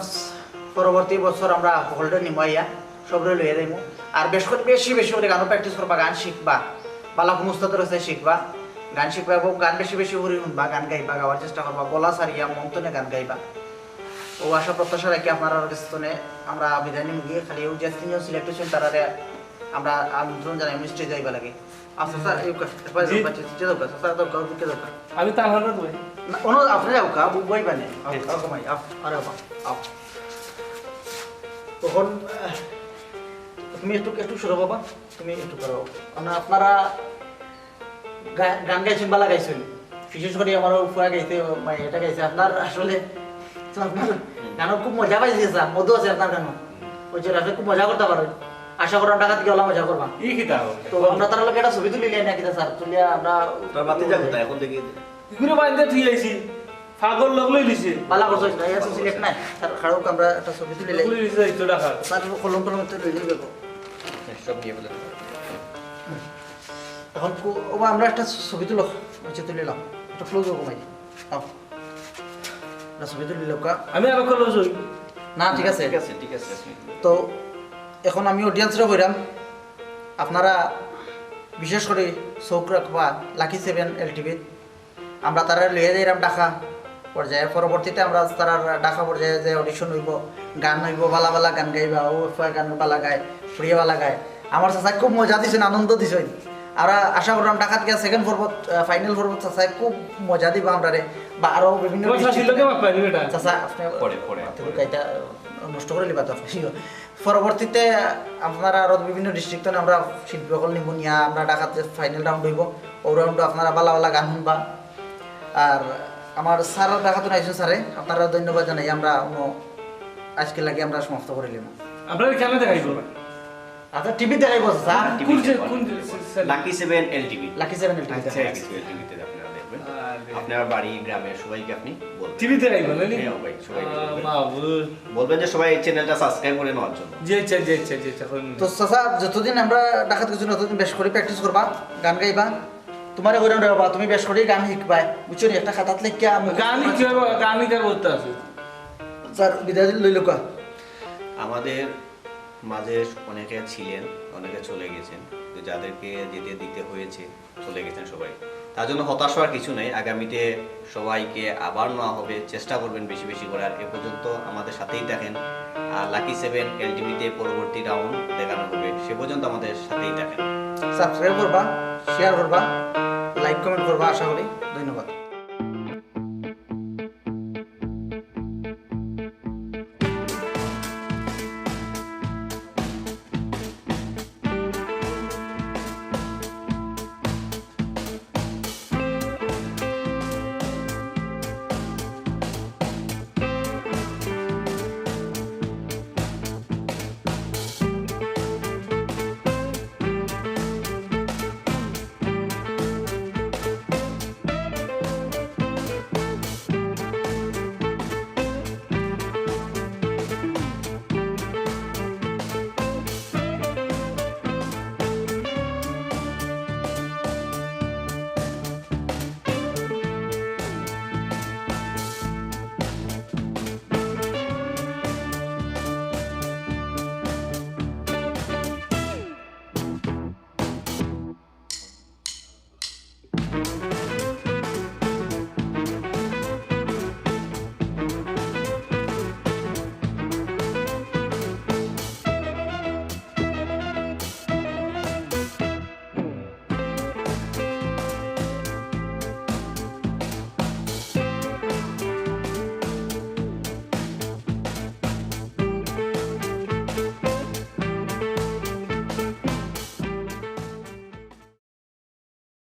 পরবর্তী বছর আমরা হকলরে নিমু আইয়া, সবরে লইয়া যাইমু। আর বেশ করে, বেশি বেশি করে গানও প্র্যাকটিস করবা, গান শিখবা, বালা কুন উস্তাদর কাছে শিখবা, গান শিখবা এবং গান বেশি বেশি করে শুনবা, গান গাইবা, গাওয়ার চেষ্টা করবা, গলা ছাড়িয়া মন তনে গান গাইবা। ও আশা প্রত্যাশা রাখি আপনারার কাছ তনে আমরা বিদায় নিমু গিয়া। খালি ও যে তিনজন সিলেক্ট অইছইন তারারে আমরা আমন্ত্রণ জানাই, উনি স্টেজে আইবা লাগে। আচ্ছা, স্যার, এই কা-, এবার জি। বাচ্চা, স্টেজে যাও, স্যার, যাও, যাও, যাও। আমি তার হঠাৎ বই। না, অন্য আপনি যাও, কা-, বই বানে। আও, আও, কমাই, আও, আরে বাবা, আও। তখন, আহ, তুমি একটু, একটু সরো বাবা, তুমি একটু করো। মানে আপনারা গা-, গান গাইছইন, বালা গাইছইন। বিশেষ করে আমার ফুয়া গাইছে, মানে, এটা গাইছে। আপনার আসলে তো আপনার গানও খুব মজা পাইছি, স্যার। মধু আছে আপনার গানও। ওই যে আপনি খুব মজা করতা পারইন। আশা করি ঢাকা থাকি ওলা মজা করবা। ই কিতা হবে? তো আমরা তার লগে একটা ছবি তুলি লিয়া না কিতা, স্যার? তুলিয়া আমরা তোর বাতি যাবো তাই এখন দেখি। ইগুরে বান্ধে তুই আইছি। পাগল লগ লই লিছে। বালা করছো, এটা আছে সিলেক্ট নাই। স্যার, খাড়াউক আমরা একটা ছবি তুলি লই। লগ লই লিছে, এই তো ঢাকা। স্যার, কলম টলম তো লই লই যাবো। সব নিয়ে বলে। এখন কো-, ও বা আমরা একটা ছবি তুলো, নিচে তুলে লাও, একটা ক্লোজ কমাই দাও। একটা ছবি তুলে লাও কা। আমি আরো ক্লোজ হই। না, ঠিক আছে। ঠিক আছে, ঠিক আছে, আপনি তো এখন আমি অডিয়েন্সরে কইরাম, আপনারা বিশেষ করে চোখ রাখবা লাকি সেভেন এলটিভি। আমরা তারা লইয়া যাইরাম ঢাকা পর্যায়ে, পরবর্তীতে আমরা তারা ঢাকা পর্যায়ে যে অডিশন হইব, গান হইব, বালা বালা গান গাইবা, ও এফআই গান বালা গায়, ফুড়িয়ে বালা গায়। আমার চাচা খুব মজা দিছেন, আনন্দ দিছেন। আমরা আশা করলাম ঢাকাত গিয়া সেকেন্ড পর্বত, আহ, ফাইনাল পর্বত চাচা খুব মজা দিবা আমরারে, বা আরো বিভিন্ন তোমার চাচির লগে মাত পাইনি বেটা। চাচা, আপনি পরে, পরে, তো পরে। এটা নষ্ট করে লিবা তো আপনি। পরবর্তীতে আপনারা আরো বিভিন্ন ডিস্ট্রিক্ট আমরা শিল্পী সকল নিমু নিয়া আমরা ঢাকাতে ফাইনাল রাউন্ড হইব। ও রাউন্ডে আপনারা বালা বালা গান শুনবা। আর আমার স্যার ঢাকাত আইছেন স্যারে, আপনারা ধন্যবাদ জানাই। আমরা অন্য আজকে লাগি আমরা সমাপ্ত করে নিলাম। আপনারা কেন দেখাইব? আচ্ছা, টিভি দেখাইব স্যার। কোন টিভি যে, দেখাইব। কোন যে, lucky seven LTV. Lucky seven LTV আচ্ছা, দেখাইব। লাকি সেভেন এলটিভিতে আপনারা দেখবেন। আরে। আপনার বাড়ি, গ্রামে সবাইকে আপনি বলবেন। টিভিতে দেখাইব না নি? হ্যাঁ, ভাই, সবাই আহ, বলবেন। বাবু। বলবেন যে সবাই এই চ্যানেলটা সাবস্ক্রাইব করে নেওয়ার জন্য। জি, আচ্ছা, জি, আচ্ছা, জি, আচ্ছা, করে নিন। তো চাচা, যতদিন আমরা ঢাকাত গেছি, ততদিন বেশ করে প্র্যাকটিস করবা, গান গাইবা। তোমারে কইরাম রে বাবা, তুমি বেশ করে গান শিখবায়, বুঝছো নি? একটা খাতাত লেখিয়া মুখস্থ গান করে শিখতে হবে, গান শিখার করতে আছে। স্যার, বিদায় লইল কা? আমাদের মাঝে অনেকে ছিলেন, অনেকে চলে গেছেন, তো যাদেরকে যেতে দিতে হয়েছে, চলে গেছেন সবাই। তার জন্য হতাশ হওয়ার কিছু নেই। আগামীতে সবাইকে আবার নেওয়া হবে, চেষ্টা করবেন বেশি বেশি করে। আর এ পর্যন্ত আমাদের সাথেই থাকেন। আর লাকি সেভেন এলটিভিতে পরবর্তী রাউন্ড দেখানো হবে, সে পর্যন্ত আমাদের সাথেই থাকেন। সাবস্ক্রাইব করবা, শেয়ার করবা, লাইক কমেন্ট করবা, আশা করি। ধন্যবাদ।